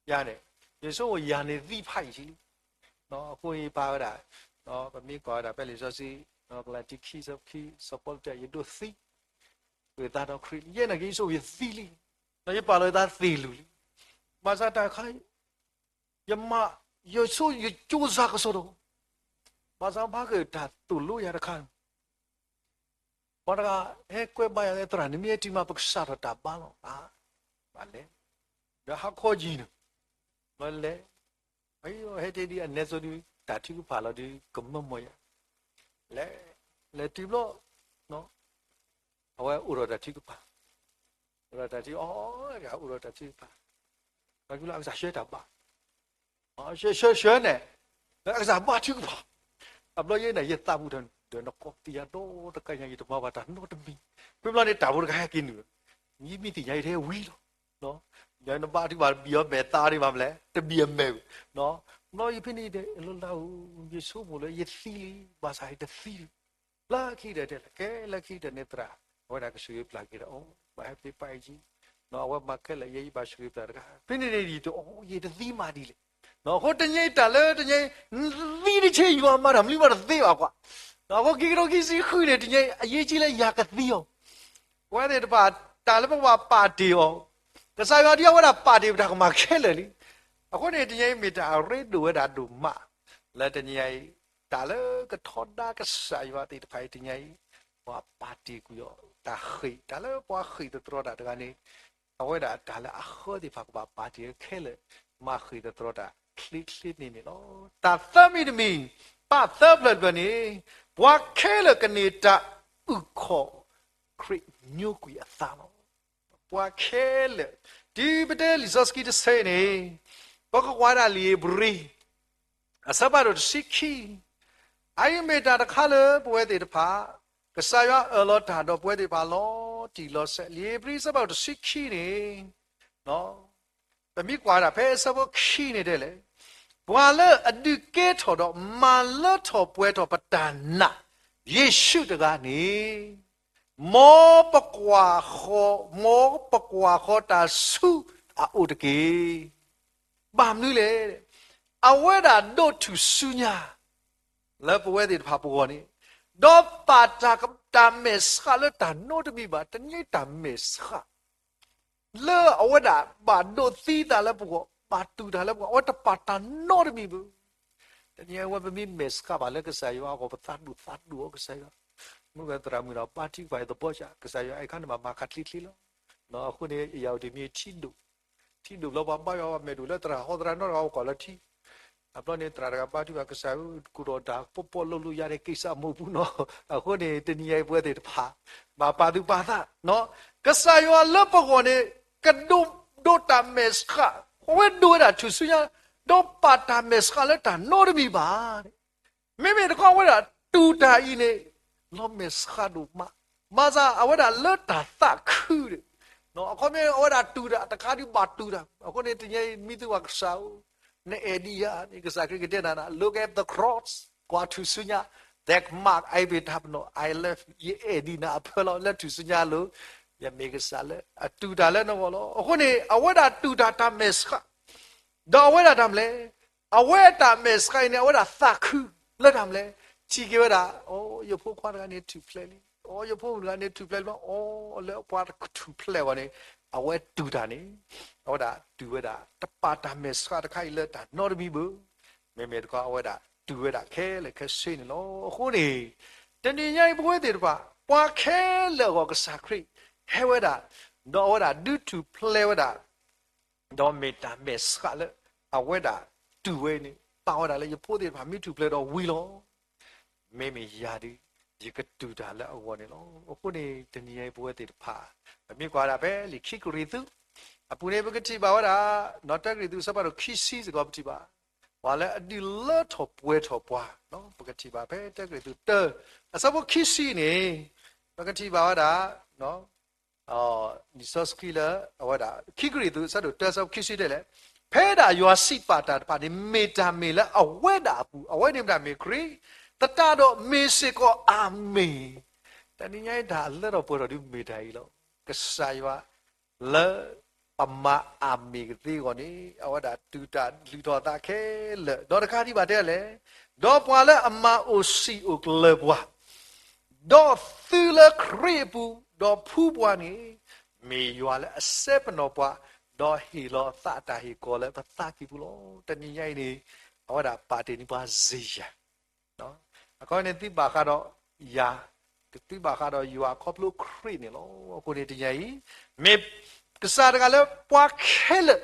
ယၤန့ၣ် ယဆိကမိၣ်ယၤန့ၣ်သံဖးယံာ်လံ. အဃိယပာ်ဝဲဒၣ် ပမ့ၢ်ကွၢ်ဝဲဒၣ်ဖဲလံာ်စီဆှံ ကလၤတံခံ ဆၢခံ စီၤပီလူးတဲ ယဒိးသံ ဃုာ်သးဒီးခရံာ်လံ. ယဲနာ်က့ၤ ယဆိကမိၣ်ယသံလံ. ယပာ်လီၤယသးသ့ၣ်လုာ်လံ. ဘၣ်ဆၣ်တၢ်ခါ ယမၤ ယဆိ ယကၠိစၢ်ကစီဒီး ဘၣ်ဆၣ်ဘၣ်ဃးတၢ်သိၣ်လိယၤတခါန့ၣ် ပှၤတဂၤဟဲကွဲးဘါယၤလၢ သရၣ်န့ၣ်မ့ၢ်ဟဲတုၤမး ပကစးထီၣ်တၢ်ဘါလီၤ. ဘၣ်လဲၤ ဒီးဟးခီကံၤန့ၣ် ဘျီလဲၤ အဟဲတဲဒ်အနဲစိဒ် တၢ်ထုကဖၣ်လီၤဒ် ကမၢမီၢ်ယၤ လဲၤ လဲၤတုၤဘျီ အဝဲအိၣ်ဒီးတၢ်ထုကဖၣ် အိၣ်ဒီးတၢ်ထု အီၤ အိၣ်ဒီးတၢ်ထုကဖၣ် ဒီးကလၢအကစၢ်ဆှၢတၢ်ဘါ ဆှၢဆှၢဆှၢန့ၣ် အကစၢ်ဘါထုကဖၣ် အဘျီယဲန့ၣ် ယသးပူၤဒီးနကီၢ်သံယၤဒီတကယၤ ယတမၤဘၣ်တၢ်နီတမံၤ ဖဲဘျီန့ၣ် တၢ်ဖိတခါဟဲက့ၤနုာ် ယမ့ၢ်သ့ၣ်ညါယတဟဲဝံၤလီၤ ယနဘါထုကဖၣ်တဘံၣ်အမဲာ်သးဒံးမးမလဲၣ် တဘံၣ်အမဲာ် ဘျီယဖဲန့ၣ်ဒီး လၢလၢဧိၤ ယဆိကမိၣ်လၢယသံလံ ဘၣ်ဆၣ်ယတသံလံ လၢခံကတၢၢ်တဲလဲၣ် ကဲလၢခံကတၢၢ်န့ၣ်သရၣ် အဝဲဒၣ်ကဆိၣ်ဂ့ၤပျၢ်က့ၤဒီးအီၤ ဘၣ်ဟဲဖျ့ပာ်အံၤကံ အဝဲမၤခဲလၢာ်ယဲယဘၣ်ဆိၣ်ဂ့ၤပျၢ်တဂၤ ဖဲန့ၣ်န့ၣ်ဒ်သိး ယတသံမးဒ်လဲၣ် အဃိတနံၤအံၤတၢ်လၢတနံၤအံၤ နသံတဆ့ယွၤမၤတၢ်မနုၤမးတသ့ဘၣ်ကွၢ် အဃိခံကထိခံဆံဃုန့ၣ် တနံၤအံၤ အရေးကြီးလၢယၤကသံအီၤ ပဝဲသ့ၣ်တဖၣ် တၢ်လၢပကဘၣ်ပာ်တ့ၢ်အီၤ ကစၢ်ယွၤဒ်အဝဲဒၣ်ပာ်တ့ၢ်ပတၢ်ကမၣ်ခဲလၢာ်လံ အဃိန့ၣ် တနံၤအံၤမ့ၢ်တၢ်အရ့ဒိၣ်ဝဲဒၣ်ဒိၣ်မး လၢတနံၤအံၤ တၢ်လၢကထီဒါကစၢ်ယွၤသ့ၣ်တဖၣ်အံၤတနံၤအံၤ ပှၤပာ်တ့ၢ်ကွံာ်အီၤ တၢ်ဃ့ၢ် တၢ်လၢပှၤဃ့ၢ်သတြီတၢ်တဂၤန့ၣ် အဝဲဒၣ်တၢ်လၢအဃၢသ့ၣ်တဖၣ်ကဘၣ်ပာ်တ့ၢ်ခဲလၢာ်, မၤဃ့ၢ်သတြီၤတၢ်ချ့ချ့န့ၣ်န့ၣ်လီၤ. တၢ်သၢမံၤတမံၤ, ပၢ်သၢဖျၢၣ်တဖျၢၣ်န့ၣ်, ပှၤခဲလၢာ်ကန့ၢ်တၢ်အုၣ်ခီၣ်ခရံာ်ညိကွံာ်အသးလီၤ. ပှၤခဲလၢာ်, တုၤပတဲလံာ်စီဆှံတဆၢအံၤန့ၣ်, ပကကွၢ်ဒၣ်လံာ်ဧ့ၤဘြံၤ အဆၢဖးဒိၣ်တဆံခံ, အအံၤမ့ၢ်တၢ်တခါလၢပဝဲသ့ၣ်တဖၣ်, ကစၢ်ယွၤအၢၣ်လီၤတၢ်ဒီးပဝဲသ့ၣ်တဖၣ်လီၤတံၢ်လီၤဆဲး, လံာ်ဧ့ၤဘြံၤအဆၢဖးဒိၣ်တဆံခံန့ၣ်, ပမ့ၢ်ကွၢ်ဒၣ်ဖဲအဆၢဖိခံန့ၣ်တဲလဲၣ်, ပှၤလၢအဒုးကဲထီၣ်ဒီးမၤလၢထီၣ်ပှဲၤထီၣ်ပတၢ်နာ် ယ့ၣ်ၡူးတဂၤန့ၣ်, မ်ပကွၢ်ဃီ, မ်ပကွၢ်ဃီတၢ်ဆူအအိၣ်တက့ၢ်. ဘၣ်မနုၤလဲၣ်, အဝဲဒၣ်ဒိးထူၣ်စုညါ လၢပဝဲသ့ၣ်တဖၣ်ပဂီၢ်န့ၣ်, ဒီးပာ်တၢ်မဲာ်ဆှးလၢတၢ်နီတမံၤဘၣ်, တန့ၢ်တၢ်မဲာ်ဆှး လၢအဝဲဒၣ်ဘၣ်ဒိးသံတၢ်လၢပဂီၢ်, ဘၣ်တူၢ်တၢ်လၢပဂီၢ်, အဝဲတပာ်တၢ်နီတမံၤဘၣ်. တနံၤအံၤဝဲပမ့ၢ်မဲာ်ဆှးဘၣ်လၢကစၢ်ယွၤအဂီၢ်, ပသးဒိၣ်သးဒိၣ်အီၤကစၢ်ယွၤ, မ့ၢ်ဝဲသရၣ်မုၣ်ဒီးဘါထုကဖၣ်အံၤသဘီစၢ်, ကစၢ်ယွၤအဲၣ်ခါန့ၣ်မးမၤခးချ့ချ့လီၤ. အဃိန့ၣ် ယအိၣ်တ့ၢ်မ့ၢ်ထံဒိၣ်, ထံဒိၣ်ဘျီပှၤဘါယွၤအီၤမဲာ်ဒိၣ်လၢသရၣ်ဟီသရၣ်နီတဂၤအိၣ်ကီၢ်လၢထံ အဘျီန့ၣ် သရၣ်တဂၤဘါထုကဖၣ်ကစၢ်ဧၢ, ကိၢ်ဒီးတၢ်ပီပီလိၤလိၤယၤန့ၣ် က့ၤစၢ်မိၢ်ပူၤနီၤ. အဃိန့ၣ် တနံၤအံၤပဝဲသ့ၣ်တဖၣ် ဘၣ်ပာ်သူၣ်ပာ်သး, ကစၢ်ယွၤလၢပဂီၢ်န့ၣ် ကဒိး, ဒိးတၢ်မဲာ်ဆှး, အဝဲဒိးဝဲဒၣ်ထူၣ်စုညါ, ဒီးပာ်တၢ်မဲာ်ဆှးလၢတၢ်နီတမံၤဘၣ်. မ့မ့ၢ်တခီအဝဲဒၣ်တူၢ်တၢ်အံၤန့ၣ် လီၤမဲာ်ဆှးဒိၣ်မး, ဘၣ်ဆၣ်အဝဲဒၣ်လၢတၢ်သးခုဒၣ်, အခီပညီအဝဲဒၣ်တူၢ်တၢ်တခါဒုးဘၣ်တူၢ်တၢ်, အဃိန့ၣ် တနံၤအံၤမံသူဘၣ်ကစၢ်ဧၢ, နအဲၣ်ဒံးယၤန့ၣ် ကစၢ်ခရံာ်ကတဲနၤ, look at the cross, ကွၢ်ထူၣ်စုညါ, that mark, I be တၢ်ပနီၣ်, I love you, ယအဲၣ်ဒံးနၤအဖၢလီၤ, လၢထူၣ်စုညါအလိၤ, ယမ့ၢ်ကစၢ်လၢအတူၢ်တၢ်လၢနဂီၢ်လီၤ. အဃိန့ၣ် အဝဲဒၣ်တူၢ်တၢ်တၢ်မဲာ်ဆှး ဒီးအဝဲဒၣ်တၢ်မနုၤလဲၣ်, အဝဲအတၢ်မဲာ်ဆှးအံၤန့ၣ် အဝဲဒၣ်သးခုလၢတၢ်မနုၤလဲၣ်, ထံၣ်က့ၤဝဲဒၣ်, အိ ယဖိခွါတဂၤန့ၣ်ထူၣ်ဖျဲးလံ, အိ ယဖိမုၣ်တဂၤန့ၣ်ထူၣ်ဖျဲးလံ, အိ လၢပှၤထူၣ်ဖျဲးအဂီၢ်န့ၣ် အဝဲတူၢ်တၢ်န့ၣ်, အဝဲဒၣ်တူၢ်ဝဲဒၣ် တပာ်တၢ်မဲာ်ဆှးတခါအံၤလၢတၢ်နီတမံၤဘၣ်, မ့မ့ၢ်တခီအဝဲဒၣ်တူၢ်ဝဲဒၣ်ခဲလၢာ်ခဲဆ့န့ၣ်လီၤ. အဃိန့ၣ် တနံၤညါအံၤပဝဲသ့ၣ်တဖၣ် ပှၤခဲလၢာ်အဂီၢ်ကစၢ်ခရံာ်ဟဲဝဲဒၣ်, ဒီးအဝဲဒၣ်ဒုးထူၣ်ဖျဲးဝဲဒၣ် ဒီးမ့ၢ်တၢ်မဲာ်ဆှးလၢအဝဲဒၣ်တူၢ်ဝဲန့ၣ် ပာ်ဝဲဒၣ်လၢယဖိသ့ၣ်တဖၣ်မ့ၢ်ထူၣ်ဖျဲးဒီးဝံၤလီၤ. မ့မ့ၢ်ယၤဒီး ယကတူၢ်တၢ်လၢအဂီၢ်န့ၣ်လီၤ. အဃိန့ၣ် တနံၤညါအံၤပဝဲသ့ၣ်တဖၣ် ပမ့ၢ်ကွၢ်ဒၣ်ဖဲလံာ်ခံကရံၣ်သူး အပူၤန့ၣ် ပကထံၣ်ဘၣ်ဝဲဒၣ်, နီၢ်တၢကရံၣ်သူးအဆၢဖးဒိၣ်ခံဆံစ့ၢ်ကီးပထံၣ်ဘၣ်, ပှၤလၢအဒုးလၢထီၣ်ပှဲၤထီၣ်ပှၤ, ပကထံၣ်ဘၣ်ဖဲတၢကရံၣ်သူးတၢ အဆၢဖိခံဆံန့ၣ် ပကထံၣ်ဘၣ်ဝဲဒၣ် လံာ်စီဆှံလၢအဝဲဒၣ် ခံကရံၣ်သူး အဆၢဒိၣ်တၢ အဆၢဖိခံဆံတဲလဲၣ်, ဖဲဒၣ်ယွၤစံးပာ်တၢ်တဖၣ်န့ၣ် မ့ၢ်တၢ်မ့ၢ်လၢအဝဲဒၣ်အပူၤ, အဝဲန့ၣ်မ့ၢ်တၢ်မ့ၢ်ခရံာ်, သတးဒီးမ့ၢ်စ့ၢ်ကီးအၤမ့ၣ်. တနံၤညါအံၤတၢ်လၢထီၣ်ပှဲၤထီၣ်ဒုးမ့ၢ်တၢ်အံၤလီၤ. ကစၢ်ယွၤ လၢပမၤအၤမ့ၣ်ကသ့အဂီၢ်န့ၣ် အဝဲဒၣ်တူၢ်တၢ်လုၢ်ထီၣ်အသးခဲလၢာ်, ဒီးတခါဒံးဘၣ်တဲလဲၣ်, ဒီးပှၤလၢအမၤအိၣ်စံာ်အိၣ်ကျၢၤပှၤ, ဒီးသုလၢခရံာ်အပူၤ, ဒီးဖှူပှၤန့ၣ်, မ့ၢ်ယွၤလၢအစဲပနီၣ်ပှၤ, ဒီးဟ့ၣ်လီၤအသးအတၢ်ဟ့ၣ်ကီၤလၢပသးကံၢ်ပူၤလီၤ. တနံၤညါအံၤန့ၣ် အဝဲဒၣ်ပာ်တ့ၢ်န့ၢ်ပှၤစ့ယၤ အခီပညီန့ၣ်သုဘၣ်ဃးဒီးယၤ, ကသုဘၣ်ဃးဒီးယွၤခီဖျိခရံာ်န့ၣ်လီၤ. အဃိန့ၣ်တနံၤညါအံၤ, မ့ၢ်ကစၢ်တဂၤလၢပှၤခဲလၢာ်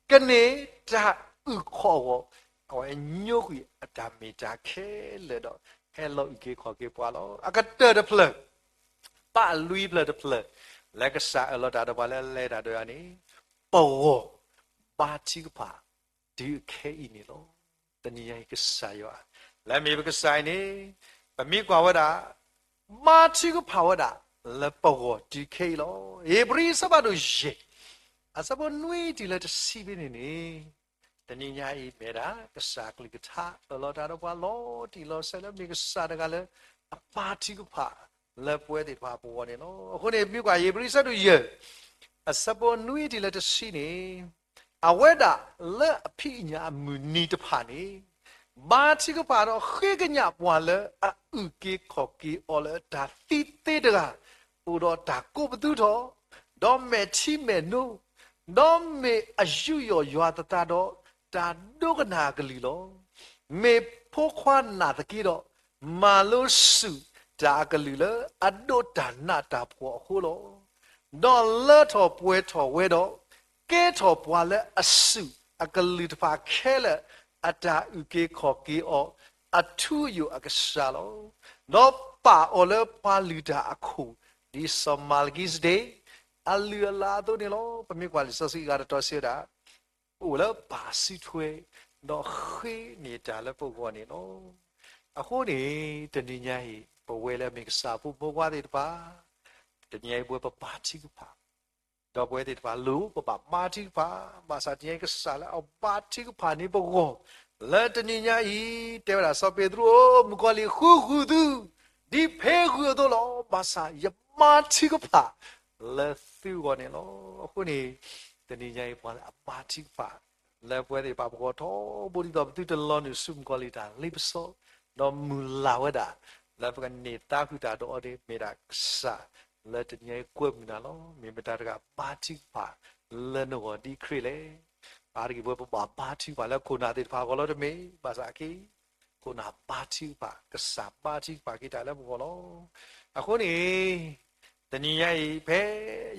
ကန့ၢ်တၢ်အုၣ်ခီၣ်အဂီၢ်, အဝဲညိကွံာ်အတၢ်မ့ၢ်တၢ်ခဲလၢာ်ဒီး ဟဲလီၤအုၣ်က့ၤခီၣ်က့ၤပှၤလီၤ. အကတၢၢ်တဖျၢၣ် ပာ်လွံၢ်ဖျၢၣ်တဖျၢၣ် လၢကစၢ်အၢၣ်လီၤတၢ်ဒီးပှၤလၢလဲၤတၢ်ဒီးယၤန့ၣ်, ပဂီၢ်ဘါထုကဖၣ်တုၤအခဲအံၤန့ၣ်လီၤ. တနံၤညါအံၤကစၢ်ယွၤ, လၢမ့ၢ်ပကစၢ်အံၤန့ၣ်, ပမ့ၢ်ကွၢ်ဝဲဒၣ် ဘါထုကဖၣ်ဝဲဒၣ်လၢပဂီၢ်တုၤခဲအံၤလီၤ. ဧ့ၤဘြံၤအဆၢဖးဒိၣ်ယဲၢ်, အဆၢဖိနွံတုၤလၢတဆံဖဲန့ၣ်န့ၣ်, တနံၤညါအံၤမ့ၢ်ဒၣ် ကစၢ်ကလုၢ်ကထါအၢၣ်လီၤတၢ်ဒီးပှၤလီၤတံၢ်လီၤဆဲးလၢမ့ၢ်ကစၢ်တဂၤလၢ အဘါထုကဖၣ်လၢပဝဲသ့ၣ်တဖၣ်အပဂီၢ်န့ၣ်လီၤ. အဃိန့ၣ် မ့ၢ်ကွၢ်ဧ့ၤဘြံၤအဆၢဒိၣ်ယဲၢ်, အဆၢဖိနွံတုၤလၢတဆံန့ၣ်, အဝဲဒၣ်လၢအဖံးအညၣ်အမုၢ်နံၤတဖၣ်န့ၣ်, ဘါထုကဖၣ်ဒီးဃ့ကညးပှၤလၢအအုၣ်က့ၤခီၣ်က့ၤအီၤလၢတၢ်သံသ့တဂၤ, အိၣ်ဒီးတၢ်ကိးပသူထီၣ်, ဒီးမဲာ်ထံမဲာ်နိ, ဒီးမ့ၢ်အယူးယီၣ်ယွၤသတးဒီးတၢ်ဒိကနၣ်အကလုၢ်လီၤ. မ့ၢ်ဖိခွါနာ်သက့ဒီး, မၤလိစူၢ်တၢ်အကလုၢ်လၢအဒိးတၢ်နးတၢ်ဖှီၣ်အဃိလီၤ. ဒီးလၢထီၣ်ပှဲၤထီၣ်ဝဲဒီး ကဲထီၣ်ပှၤလၢအစုၣ်အကလုၢ်တဖၣ်ခဲလၢာ် အတၢ်အုၣ်က့ၤခီၣ်က့ၤအီၤ အထူအယိာ်အကစၢ်လီၤ. ဒီးပာ်အီၤလၢပှၤလုၢ်တၢ်အခိၣ် ဒ်စီၤမၤလကံစဒ့း အလုၢ်အလၢ်အသိးန့ၣ်လီၤ. ပမ့ၢ်ကွၢ်လံာ်စီဆှံအဂၤတတီၤစံးဝဲဒၣ် အိၣ်လၢပၢ်စုထွဲ ဒီးဃ့န့ၢ်တၢ်လၢပဂီၢ်န့ၣ်လီၤ. အဃိန့ၣ် တနံၤညါအံၤ ပဝဲလၢအမ့ၢ်ကစၢ်ဖိမုၣ်ဖိခွါသ့ၣ်တဖၣ် တနံၤညါအံၤပဝဲပဘါထုကဖၣ် ဒီးပဝဲသ့ၣ်တဖၣ်လိၣ်ပဘၣ်ဘါထုကဖၣ်, ဘၣ်ဆၣ်တနံၤညါအံၤကစၢ်လၢအဘါထုကဖၣ်န့ၢ်ပဂီၢ် လၢတနံၤညါအံၤ တဲဝဲဒၣ်စီၤပ့းတရူးဧၢ, မုၣ်ကီၤလံၢ်ဃုဂုာ်သု ဒ်ဖဲဂုာ်အသိးလီၤ. ဘၣ်ဆၣ်ယဘါထုကဖၣ်လၢသုဂီၢ်န့ၣ်လီၤ. အဃိန့ၣ် တနံၤညါအံၤပှၤလၢအဘါထုကဖၣ် လၢပဝဲသ့ၣ်တဖၣ်ပဂီၢ်ထီဘိ ဒ်သိးပသုတလီၤနုာ်ဆူမုၣ်ကီၤလံၢ်တၢ်လ့ပစီ ဒီးမုၢ်လၢ်ဝဲဒၣ် လၢပကန့ၢ်သးဃုာ်တၢ်ဒီးအီၤန့ၣ် မ့ၢ်ဒၣ်ကစၢ်လၢတနံၤညါအံၤကွဲမုာ်နၤလီၤ. မ့ၢ်မတၤတဂၤဘါထုကဖၣ်လၢနဂီၢ်ဒ်ခရံာ်လဲၣ်. ဘၣ်တဂ့ၤ ပဝဲပဘၣ်ဘါထုကဖၣ်လၢခိၣ်နၢ်သ့ၣ်တဖၣ်အဂီၢ်လီၤတမ့ၢ်, ဘၣ်ဆၣ်အက့ ခိၣ်နၢ်ဘါထုကဖၣ် ကစၢ်ဘါထုကဖၣ်က့ၤတၢ်လၢပဂီၢ်လီၤ. အဃိန့ၣ် တနံၤညါအံၤ ဖဲ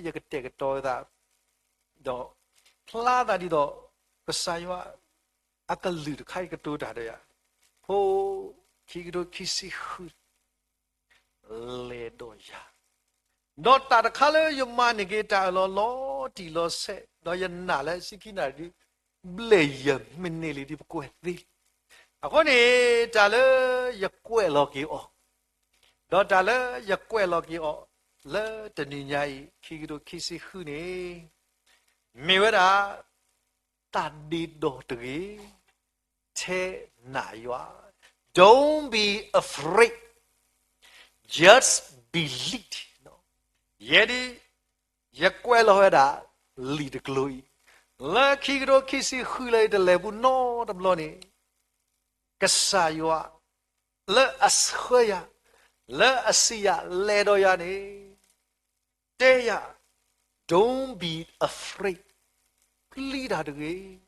ယကတဲာ်ကတီၤသး ဒီးဖျါသးဒ်သိး ကစၢ်ယွၤအကလုၢ်တခါအံၤကတိၤတၢ်ဒီးယၤ, ဖိ ခံကထိခံဆံဃု လဲၤဒီးယၤ, ဒီးတၢ်တခါလၢယမၤန့ၢ်က့ၤတၢ်အၢၣ်လီၤလီၤတံၢ်လီၤဆဲး ဒီးယနာ်လၢဆံခံနၣ်ရံၣ်ဒ် ဘျဲၣ်ယဲၢ်မံးနံးလံဒီးပကွဲးသ့လံ. အဃိန့ၣ် တၢ်လၢယကွဲးလီၤက့ၤအီၤ ဒီးတၢ်လၢယကွဲးလီၤက့ၤအီၤ လၢတနံၤညါအံၤ ခံကထိခံဆံဃုန့ၣ် မ့ၢ်ဝဲဒၣ် တၢ်ဒ့ဒီးတဂ့ၤ, ထဲနာ်ယွၤ, Don't be afraid, just believe. ယဲဒၣ် ယကွဲးလီၤဝဲဒၣ် လံာ်တကျိၤအံၤ လၢခံကထိခံဆံဃုလၢယတလဲၤပူၤနီတဘျီန့ၣ် ကစၢ်ယွၤ လၢအဆှၢယၤ, လၢအစံးယၤ လဲၤဒီးယၤန့ၣ် တဲယၤ Don't be afraid, ပျံၤတၢ်တဂ့ၤ,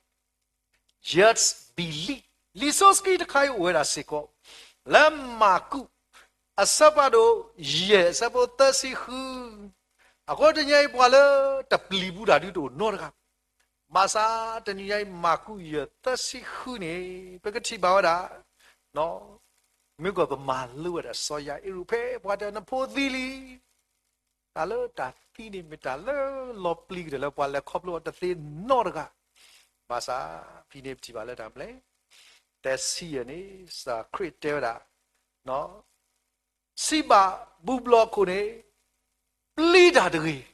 just believe. လံာ်စီဆှံတခါအံၤအိၣ်ဝဲဒၣ်စ့ၢ်ကီး လၢမၢ်ကူး အဆၢဖးဒိၣ်ယဲၢ် အဆၢဖိသၢဆံဃု, အဃိတနံၤညါအံၤပှၤလၢတပျံၤဘူးတၢ်ဒုးတအိၣ်နီတဂၤ, ဘၣ်ဆၣ်တနံၤညါအံၤ မၢ်ကူးယဲၢ်သၢဆံဃုန့ၣ် ပကထံၣ်ဘၣ်ဝဲဒၣ် မ့ၢ်ကီၢ်ပမၤလိဝဲဒၣ်စီၤယၤအ့ရူး ဖဲပှၤတဲနဖိသံလံ, တၢ်လၢတၢ်သံန့ၣ် မ့ၢ်တၢ်လၢလီၤပျံၤကတၢၢ်လၢပှၤလဲၤခီဖျိအီၤတသ့နီတဂၤ, ဘၣ်ဆၣ်ဖဲန့ၣ်ပထံၣ်ဘၣ်လၢတၢ်မနုၤလဲၣ်, တဆံယဲၢ်န့ၣ် ကစၢ်ခရံာ်တဲဝဲဒၣ် စံးဘၣ်ဘူၣ်ဘျီၣ်ခိၣ်န့ၣ် ပျံၤတၢ်တဂ့ၤ,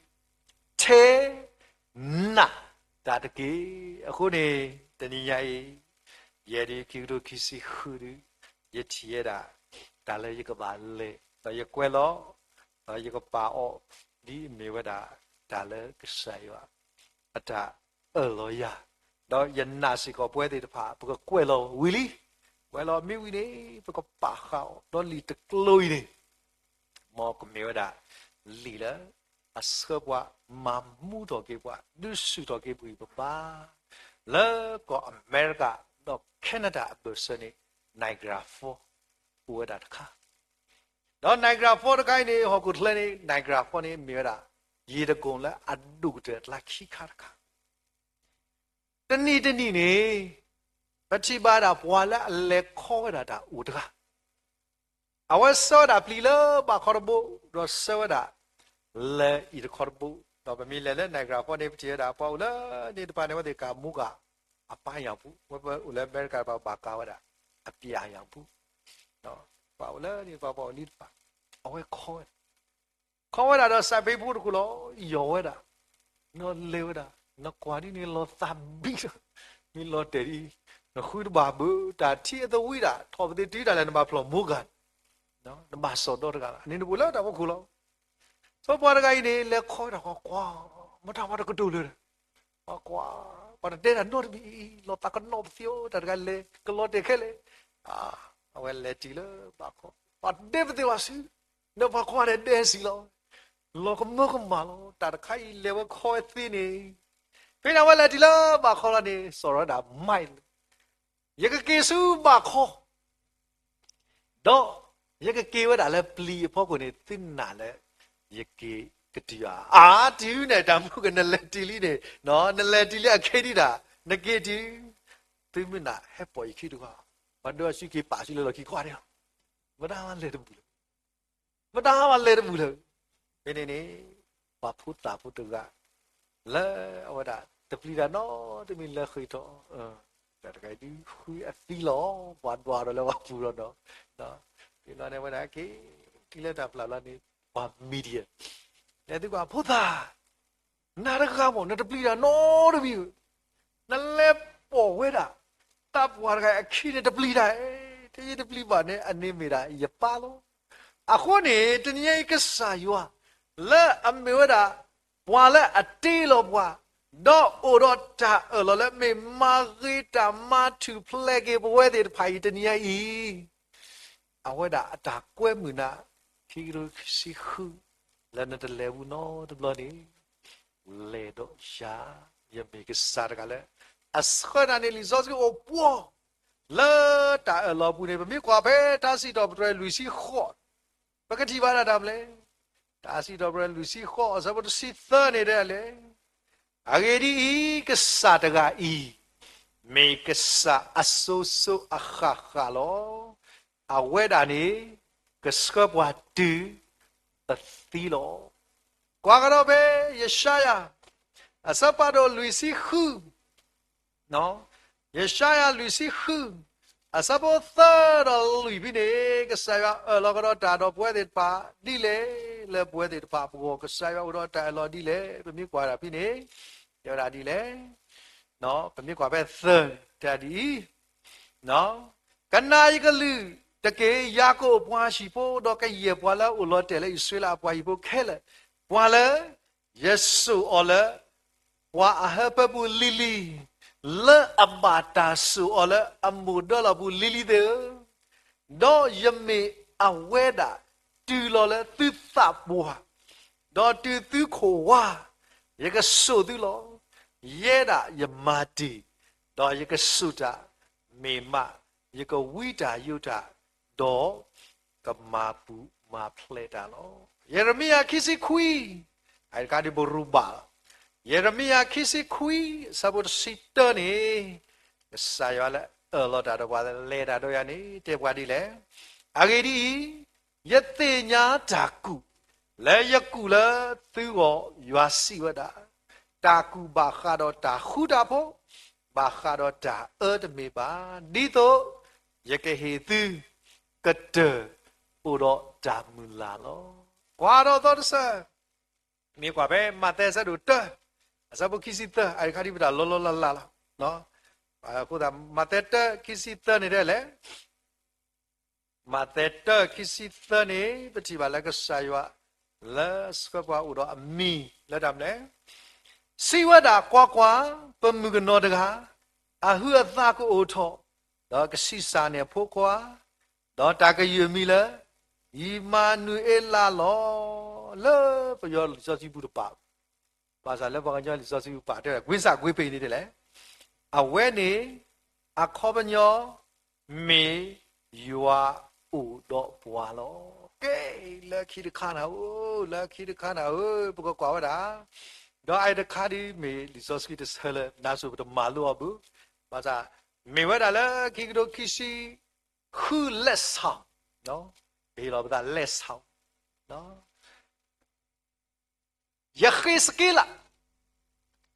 ထဲနာ်တၢ်တက့ၢ်. အဃိန့ၣ် တနံၤညါအံၤ ယဲဒၣ်ခံကထိခံဆံဃုဒုး ယထံၣ်ဝဲဒၣ် တၢ်လၢယကဘၣ်လဲၤ ဒီးယကွဲးလီၤ ဒီးယကပာ်အီၤ ဒ်အမ့ၢ်ဝဲဒၣ် တၢ်လၢကစၢ်ယွၤ အတၢ်အၢၣ်လီၤယၤ, ဒီးယနာ်စ့ၢ်ကီးပဝဲသ့ၣ်တဖၣ် ပကကွဲးလီၤဝံၤလံ, ကွဲးလီၤမ့ၢ်ဝံၤန့ၣ် ပကပာ်ဃာ်အီၤ ဒီးလံာ်တကျိၤအံၤန့ၣ် မ်ကမ့ၢ်ဝဲဒၣ် လံာ်လၢ အဆှၢပှၤ မၤမူထီၣ်က့ၤပှၤ ဒုးဆူၣ်ထီၣ်က့ၤပဂံၢ်ပဘါ, လၢကီၢ်အမဲရကၤ ဒီး Canada အဘၢၣ်စၢၤန့ၣ် Niagara Falls အိၣ်ဝဲဒၣ်တခါ, ဒီး Niagara Falls တခါအံၤန့ၣ် ဟီၣ်ခိၣ်ချၢန့ၣ် Niagara Falls န့ၣ် မ့ၢ်ဝဲဒၣ် ယံၤတကိၣ်လၢအဒိၣ်ကတၢၢ်အကျါခံခါတခါ, တနံၤတနံၤန့ၣ် ပထံၣ်ဘၣ်ဒၣ်ပှၤလၢအလဲၤခီဝဲဒၣ်တၢ်အိၣ်တဂၤ အဝဲဆှၢဝဲဒၣ်ပျံၤလၢဘၣ်ခီတဘိ ဒီးဆှၢဝဲဒၣ် လၢအံၤတခီတဘိ, ဒီးပမ့ၢ်လဲၤလၢ Niagara Falls န့ၣ် ပထံၣ်ဝဲဒၣ် ပှၤအိၣ်လၢန့ၣ်တဖၣ်န့ၣ် အဝဲသ့ၣ်ကၤမူကၤ အပၢ်ယၢ်ပူၤ, ဝဲပအိၣ်လၢအမဲရကၤတဖၣ်ဘၣ်ကၤဝဲဒၣ် အပၠၣ်ယၢ်ပူၤ, ပှၤအိၣ်လၢန့ၣ်တဖၣ် ပှၤအိၣ်လံတဖၣ်, အဝဲခီဝဲဒၣ် ခီဝဲဒၣ်ဒီး စးဖ့ဖိတခိၣ်လီၤ, ယီၤဝဲဒၣ်, နီၢ်လဲၤဝဲဒၣ်, နကွၢ်ဒ်န့ၣ်လီၤသးဘံလီၤ, မ့ၢ်လီၤတဲာ်ဒ်အံၤ, နဃုတဘၣ်ဘၣ်, တၢ်ထံအသဝံဒၣ် ထီၣ်ပသ့ၣ်တုၤဒၣ်လဲာ် နဘၣ်ဖျီၣ်မူကၤ, နဘၣ်စီၣ်ဒီတဂၤလီၤ, အန့ၣ်နအိၣ်လၢတၢ်ဖီခိၣ်လီၤ. ဆိပှၤတဂၤအံၤန့ၣ် လဲၤခီဝဲဒၣ် ကွၢ်ကွၢ်, မ့ၢ်တၢ်ပှၤတကတိၤလၢၤဒီး ပှၤကွၢ်, ပှၤတတဲတၢ်နီတမံၤ, လီၤသးကနီၣ်ပသ့ၣ်ဧၢ, တၢ်တဂၤလဲၤကလီၤတဲာ်ခဲလၢာ်, အဝဲလဲၤတုၤလၢဘၣ်ခီ, ပှၤဒဲပသ့ၣ်လီၤဆူ, ဒီးပှၤကွၢ်ဒီးဒဲစံးလီၤ, လီၤကမၢကမၣ်လီၤ, တၢ်တခါအံၤလဲၤဝဲခီဝဲသ့န့ၣ်, ဖဲန့ၣ်အဝဲလဲၤတုၤလၢဘၣ်ခီလီၤန့ၣ် စီၣ်ရီဒၣ် မးလၢ ယကက့ၤဆူဘၣ်ခီ ဒီးယကက့ၤဝဲဒၣ်လၢပျံၤအဖီခိၣ်န့ၣ် သုနာ်လၢယက့ၤ ကတုၤဧါ, အါ တုၤန့ၣ် တၢ်မုၢ်ကနလဲၤတုၤလံန့ၣ်, နလဲၤတုၤလံအခ့ဒံးဒၣ်, နက့ၤတုၤ, သုမုၢ်နၤဟဲပိာ်ယခံတဂီၢ်, ပှၤဒိးအစုက့ၤပာ်စုလၢလီၢ်ခံကွၢ်န့ၣ်လီၤ, မတၤလဲၤတဘူၣ်လၢၤ မတၤလဲၤတဘူၣ်လၢၤ, ဖဲန့ၣ်န့ၣ် ပှၤဖိသၣ်ဖိတဂၤ လၢအဝဲဒၣ် တပျံၤတၢ်နီတမံၤလၢဃ့ထီၣ်, တၢ်တဂၤအံၤဒုးဃုအသံလီၤ, ပှၤဒွးဒီးလၢပှၤပူၤဒီးနီၤ, ဖဲန့ၣ်န့ၣ် အဝဲဒၣ်က့ၤတုၤလၢတၢ်ပျၢ်လီၤန့ၣ် ပှၤ media လဲၤသံကွၢ် ဖိသၣ် နၤတဂၤမ့ၢ် နတပျံၤတၢ်နီတမံၤဧၢ, နလဲၤပိာ်ဝဲဒၣ် တၢ်ပှၤတဂၤအခံန့ၣ် တပျံၤတၢ်ဧါ, ထဲယတပျံၤဘၣ်န့ၣ် အန့ၣ်မ့ၢ်ဒၣ်ယပၢ်လီၤ. အဃိန့ၣ် တနံၤအံၤကစၢ်ယွၤ လၢအမ့ၢ်ဝဲဒၣ် ပှၤလၢအတ့လီၤပှၤ, ဒီးအိၣ်ဒီးတၢ်အၢၣ်လီၤလၢမ့ၢ်မၤဂ့ၤတၢ်မၤထူၣ်ဖျဲးက့ၤပဝဲသ့ၣ်တဖၣ်အံၤ တနံၤအံၤ အဝဲဒၣ်အတၢ်ကွဲမုာ်နၤ ခံကထိခံဆံဃု လၢနတလဲၤဘူးနီတဘျီန့ၣ် လဲၤဒီးယၤ, ယမ့ၢ်ကစၢ်တဂၤလၢ အဆှၢနၤန့ၣ် လံာ်စီဆှံအိၣ်ပှီၢ် လၢတၢ်အၢၣ်လီၤပူၤန့ၣ် ပမ့ၢ်ကွၢ်ဖဲတၢ်စံးထီၣ်ပတြၢၤလွံၢ်ဆံဃိး ပကထံၣ်ဘၣ်ဒၣ်တၢ်မနုၤလဲၣ်, တၢ်စံးထီၣ်ပတြၢၤလွံၢ်ဆံဃိး အဆၢဖိတဆံသၢန့ၣ်ဒ်လဲၣ်, အဂ့ၢ်ဒ်အံၤ, ကစၢ်တဂၤအံၤ မ့ၢ်ကစၢ်အစိၤစိၤအဃၣ်ဃၣ်လီၤ. အဝဲဒၣ်န့ၣ် ကဆှၢပှၤတုၤအသံလီၤ. ကွၢ်ကဒီးဖဲ ယၡါယၤ အဆၢဖးဒိၣ်လွံၢ်ဆံဃု ယၡါယၤလွံၢ်ဆံဃု အဆၢဖိသၢဒီးလွံၢ်ဖဲန့ၣ် ကစၢ်ယွၤအၢၣ်လီၤကဒီးတၢ်ဒီးပဝဲသ့ၣ်တဖၣ်ဒ်လဲၣ်, လၢပဝဲသ့ၣ်တဖၣ်အပဂီၢ် ကစၢ်ယွၤအိၣ်ဒီးတၢ်အၢၣ်လီၤဒ်လဲၣ်, ပမ့ၢ်ကွၢ်ဒၣ်ဖဲန့ၣ် တဲဝဲဒၣ်ဒ်လဲၣ်, ပမ့ၢ်ကွၢ်ဖဲသၢန့ၣ် တဲဒ်အံၤ, ကနၣ်ယကလုၢ်တက့ၢ်, ယၤကိာ်ပှၤဟံၣ်ဖိ, ဒီးကယဲၢ်ပှၤလၢအအိၣ်လီၤတဲာ်လၢအံၣ်စရ့လးအပှၤဟံၣ်ဖိခဲလၢာ်, ပှၤလၢယစိာ်အီၤလၢ ပှၤအဟၢဖၢပူၤလံၤလံၤ, လၢအဘၣ်တၢ်စိာ်အီၤလၢအမိၢ်ဒၢလီၤပူၤလံၤလံၤသ့ၣ်ဧၢ, ဒီးယမ့ၢ်အဝဲဒၣ်တုၤလီၤလၢသုသးပှၢ်, ဒီးတုၤသုခိၣ်ဝါ, ယကစိာ်သုလီၤ. ယဲဒၣ်ယမၤတ့ၢ်, ဒီးယကစိာ်တၢ်, မ့ၢ်မး ယကဝံတၢ်ယိးတၢ်, ဒီးကမၤပူၤမၤဖျဲးတၢ်လီၤ. ယရမံယၤခံဆံခွံ, အတခါဒ်ပရူးဘၣ်လီၤ. ယရမံယၤခံဆံခွံ အဆၢဖိတဆံတၢန့ၣ်, ကစၢ်ယွၤလၢအၢၣ်လီၤတၢ်ဒီးပှၤ လဲၤတၢ်ဒီးယၤန့ၣ် တဲပှၤဒ်လဲၣ်. အဂ့ၢ်ဒ်အံၤ, ယသ့ၣ်ညါတၢ်ကူၣ်, လၢယကူၣ်လၢသုဂီၢ်, ယွၤစံးဝဲဒၣ်, တၢ်ကူၣ်ဘၣ်ဃးဒီးတၢ်ဃူတၢ်ဖိး, ဘၣ်ဃးဒီးတၢ်အၢတမ့ၢ်ဘၣ်, ဒ်သိးယကဟ့ၣ်သုကတၢၢ်အိၣ်ဒီးတၢ်မုၢ်လၢ်လီၤ. ကွၢ်ဒီးသီတဆၢ, မ့ၢ်ကွၢ်ဖဲမးသဲအဆၢဒိၣ်တၢ, အဆၢဖိခံဆံသၢ, အတခါဒ်ပတၢ်လီၤလီၤလၢ်လၢ်လီၤ. မးသဲတၢ ခံဆံသၢန့ၣ်ဒ်လဲၣ်. မးသဲတၢ ခံဆံသၢန့ၣ် ပထံၣ်ဘၣ်လၢကစၢ်ယွၤ လၢအဆှၢပှၤအိၣ်ဒီးအမံၤလၢတၢ်မနုၤလဲၣ်. စံးဝဲဒၣ်, ကွၢ်ကွၢ်, ပမုၣ်ကနီၤတဂၤ, အဟုးအသးကအိၣ်ထီၣ်, ဒီးကဆံးစၢ်န့ၢ်အဖိခွါ, ဒီးတၢ်ကယုၢ်အမံၤလၢ အံၣ်မၤနူၤအ့လးလီၤ. လၢပယီၤလံာ်စီဆှံပူၤတပာ်, ဘၣ်ဆၣ်လၢပှၤကညီလံာ်စီဆှံပူၤပာ်တဲဝဲဒၣ် ကွ့စၢ်ကွ့ပ့ၤန့ၣ်ဒ်လဲၣ်. အဝဲန့ၣ် အခီပညီ မ့ၢ်ယွၤအိၣ်ဒီးပှၤလီၤ. ကဲ, လၢခံတခါနၤဧၢ, လၢခံတခါနၤဧၢ, ပကကွၢ်ဝဲဒၣ်, ဒီးအအံၤတခါဒ်မ့ၢ်လံာ်စီဆှံတဆၢလၢနါစိၤပတမၤလိအီၤဘၣ်, ဘၣ်ဆၣ် မ့ၢ်ဝဲဒၣ်လၢခံကထိခံဆံဃု လက်ဆောင်, ကဟ့ၣ်လီၤပသး လက်ဆောင် ယဃ့းစက့လး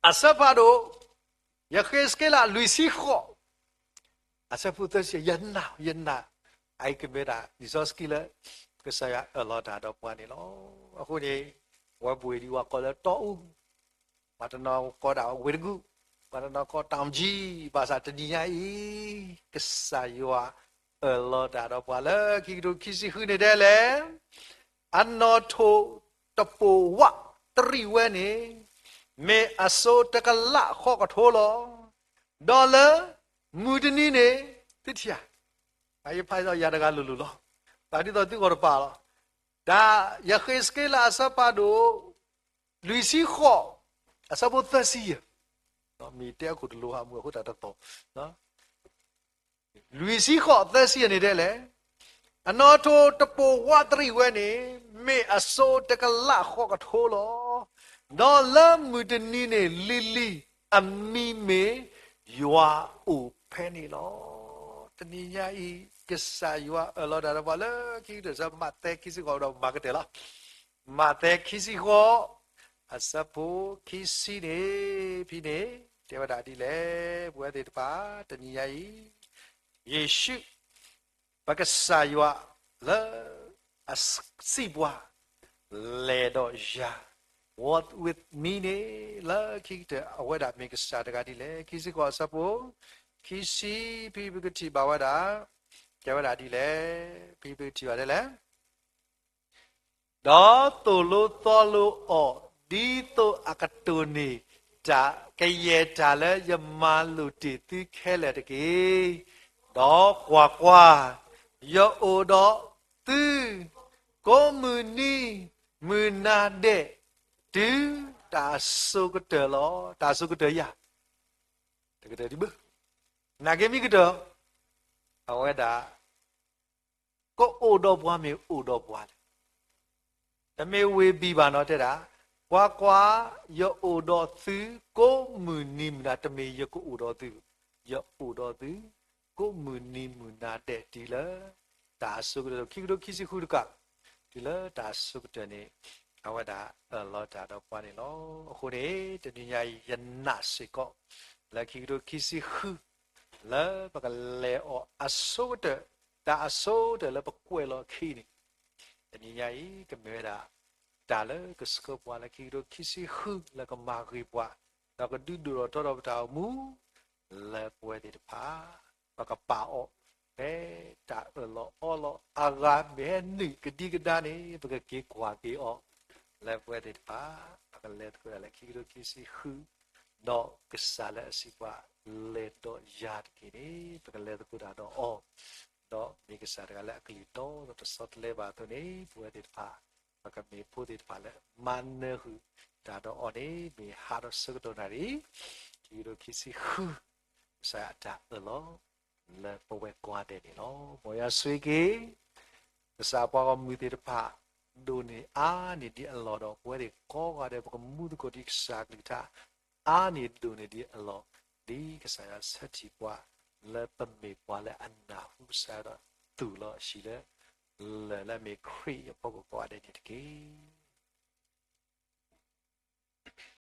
အဆၢဖးဒိၣ်, ယဃ့းစက့လးလွံၢ်ဆံဃိး, အဆၢဖိသၢဆံ, ယနာ်, ယနာ်, အအံၤကမ့ၢ်ဒၣ်လံာ်စီဆှံလၢ ကစၢ်ယွၤအၢၣ်လီၤတၢ်ဒီးပှၤန့ၣ်လီၤ. အဃိန့ၣ် ဝဲပှ့ၤဒံးဝဲကိးလၢတီအူ, ပှၤတနီၤကိးဒၣ်ဝဲဝ့ၢ်တကူၣ်, ပှၤတနီၤကိးတၢ်မကၠံ, ဘၣ်ဆၣ်တနံၤညါအံၤ ကစၢ်ယွၤအၢၣ်လီၤတၢ်ဒီးပှၤလၢခံကထိခံဆံဃုန့ၣ်ဒ်လဲၣ်. အနီၣ်ထိၣ်တပိာ်ဝးတရံးဝဲန့ၣ် မ့ၢ်အစိၤတကလးဃိးကထိလီၤ. ဒီးလၢမုၢ်တနံၤန့ၣ် သုထံၣ်ဧါ, ယဖးယၤတဂၤလိၤလိၤလီၤ. ဘၣ်ဒ်သိးသုဂီၢ်တပာ်လီၤ. တၢ်ယဃ့းစက့လးအဆၢဖးဒိၣ် လွံၢ်ဆံဃိး အဆၢဖိသၢဆံယဲၢ်, မ့ၢ်တဲအခိၣ်တလိၤဟးမုၢ်အဃိတၢ်တသီၣ်, လွံၢ်ဆံဃိးသၢဆံယဲၢ်န့ၣ်ဒ်လဲၣ်. အနီၣ်ထိးတပိာ်ဝးတရံးဝဲန့ၣ် မ့ၢ်အစိတကလးဃိးကထိလီၤ. ဒီးလၢမုၢ်တနံၤန့ၣ် လံၤလံၤအမံၤမ့ၢ်ယွၤအိၣ်ဖဲန့ၣ်လီၤ. တနံၤညါအံၤ ကစၢ်ယွၤအၢၣ်လီၤတၢ်ဒီးပှၤလၢခံကတၢၢ် စၢမးသဲခံဆံဃိးဒီးမၤကတၢၢ်လီၤ. မးသဲခံဆံဃိး အဆၢဖိခံဆံန့ၣ် ဖဲန့ၣ် တဲဝဲဒၣ်ဒ်လဲၣ်, ပဝဲသ့ၣ်တဖၣ် တနံၤညါအံၤ ယ့ၣ်ၡူး ပကစၢ်ယွၤလၢအစံးပှၤ လဲၤဒီးယၤ, walk with me န့ၣ် လၢခံကတၢၢ် အဝဲဒၣ်မ့ၢ်ကစၢ်တဂၤဒ်လဲၣ်. ခံဆံဃိးအဆၢဖိ ခံဆံ ဖဲပကထံၣ်ဘၣ်ဝဲဒၣ် တဲဝဲဒၣ်ဒ်လဲၣ်, ဖဲပကထံၣ်ဘၣ်ဒ်လဲၣ် ဒီးသိၣ်လိသီလိအီၤ ဒ်သိးအကတိၢ်န့ၢ်တၢ်ကယဲၢ်တၢ်လၢယမၤလိာ်တ့ၢ်သုခဲလၢာ်တက့ၢ်. ဒီးကွၢ်ကွၢ်, ယအိၣ်ဒီးသု ကိးမုၢ်နံၤမုၢ်နၤဒဲး တုၤတၢ်အစိၤကတၢၢ်လီၤ. တၢ်အစိၤကတၢၢ်ယၤ တကတၢၢ်ဒံးဘၣ်. နာ်က့မ့ၢ်ကတၢၢ် အဝဲဒၣ် ကအိၣ်ဒီးပှၤမ့ၢ်အိၣ်ဒီးပှၤလဲၣ်. တမ့ၢ်ဝ့ၢ်ဘံၣ်ဘၣ်နီၤ တဲဒၣ်, ကွၢ်ကွၢ်, ယအိၣ်ဒီးသု ကိးမုၢ်နံၤမုၢ်နၤ, တမ့ၢ်ယကအိၣ်ဒီးသု, ယအိၣ်ဒီးသု ကိးမုၢ်နံၤမုၢ်နၤဒဲးတုၤလၢ တၢ်အစိၤကတၢၢ် ခံကထိခံဆံဃုတကး တုၤလၢတၢ်အစိၤကတၢၢ်န့ၣ် အဝဲဒၣ်အၢၣ်လီၤတၢ်ဒီးပှၤန့ၣ်လီၤ. အဃိန့ၣ် တနံၤညါအံၤ ယနာ်စ့ၢ်ကီး လၢခံကထိခံဆံဃု လၢပကလဲၤအီၤအဆိကတၢၢ်, တၢ်အဆိကတၢၢ်လၢပကွဲးလီၤအခံန့ၣ်, တနံၤညါအံၤ ကမ့ၢ်ဝဲဒၣ် တၢ်လၢကဆှၢပှၤလၢခံကထိခံဆံဃု လၢကမၤဂ့ၤပှၤ, ဒီးကဒုးဒိၣ်ထီၣ်ထီထီၣ်ပတၢ်အိၣ်မူ လၢပဝဲသ့ၣ်တဖၣ် ပကပာ်အီၤ ဖဲတၢ်အၢၣ်လီၤအီလီၤအဂၤ မ့ၢ်ဟဲနုာ်ကဒံကဒါန့ၣ် ပကက့ၤကွၢ်က့ၤအီၤ လၢပဝဲသ့ၣ်တဖၣ် ပကလဲၤသကိးဒၣ်လၢခံကထိခံဆံဃု ဒီးကစၢ်လၢအစံးပှၤ လဲၤဒီးယၤတက့ၢ်န့ၣ် ပကလဲၤသကိးတၢ်ဒီးအီၤ, ဒီးမ့ၢ်ကစၢ်တဂၤလၢအကလုၢ်တီဒီးတဆီတလဲဘၣ်အသိးန့ၣ် ပဝဲသ့ၣ်တဖၣ် ပကမ့ၢ်ဖိသ့ၣ်တဖၣ်လၢ မၤနၢၤဃုာ်တၢ်ဒီးအီၤန့ၣ် မ့ၢ်ဟးထီၣ်ဆၢကတီၢ်နၣ်ရံၣ် ခံကထိခံဆံဃု ကစၢ်ယွၤအတၢ်အၢၣ်လီၤ လၢပဝဲကိးဂၤဒဲးန့ၣ်လီၤ. မ်ယွၤဆိၣ်ဂ့ၤက့ၤ ကစၢ်ပှၤဂီၢ်မုၢ်သ့ၣ်တဖၣ် ဒိၣ်န့ၢ်အါန့ၢ်ဒံးအလီၢ်ဒီး ပဝဲသ့ၣ်ကိးဂၤဒဲး ပကမူသကိးဒံးကစၢ်ကလုၢ်ကထါ အါန့ၢ်ဒိၣ်န့ၢ်ဒံးအလီၢ် ဒ်ကစၢ်ယွၤဆၢထံၣ်ပှၤ လၢပမ့ၢ်ပှၤလၢအနၢ်ဟူကစၢ်ယွၤဒီး တူၢ်လိာ်အဟံၣ်လၢ လၢၢ်လၢအမ့ၢ်ခရံာ်အဖီခိၣ်ကိးဂၤဒဲးန့ၣ်တက့ၢ်.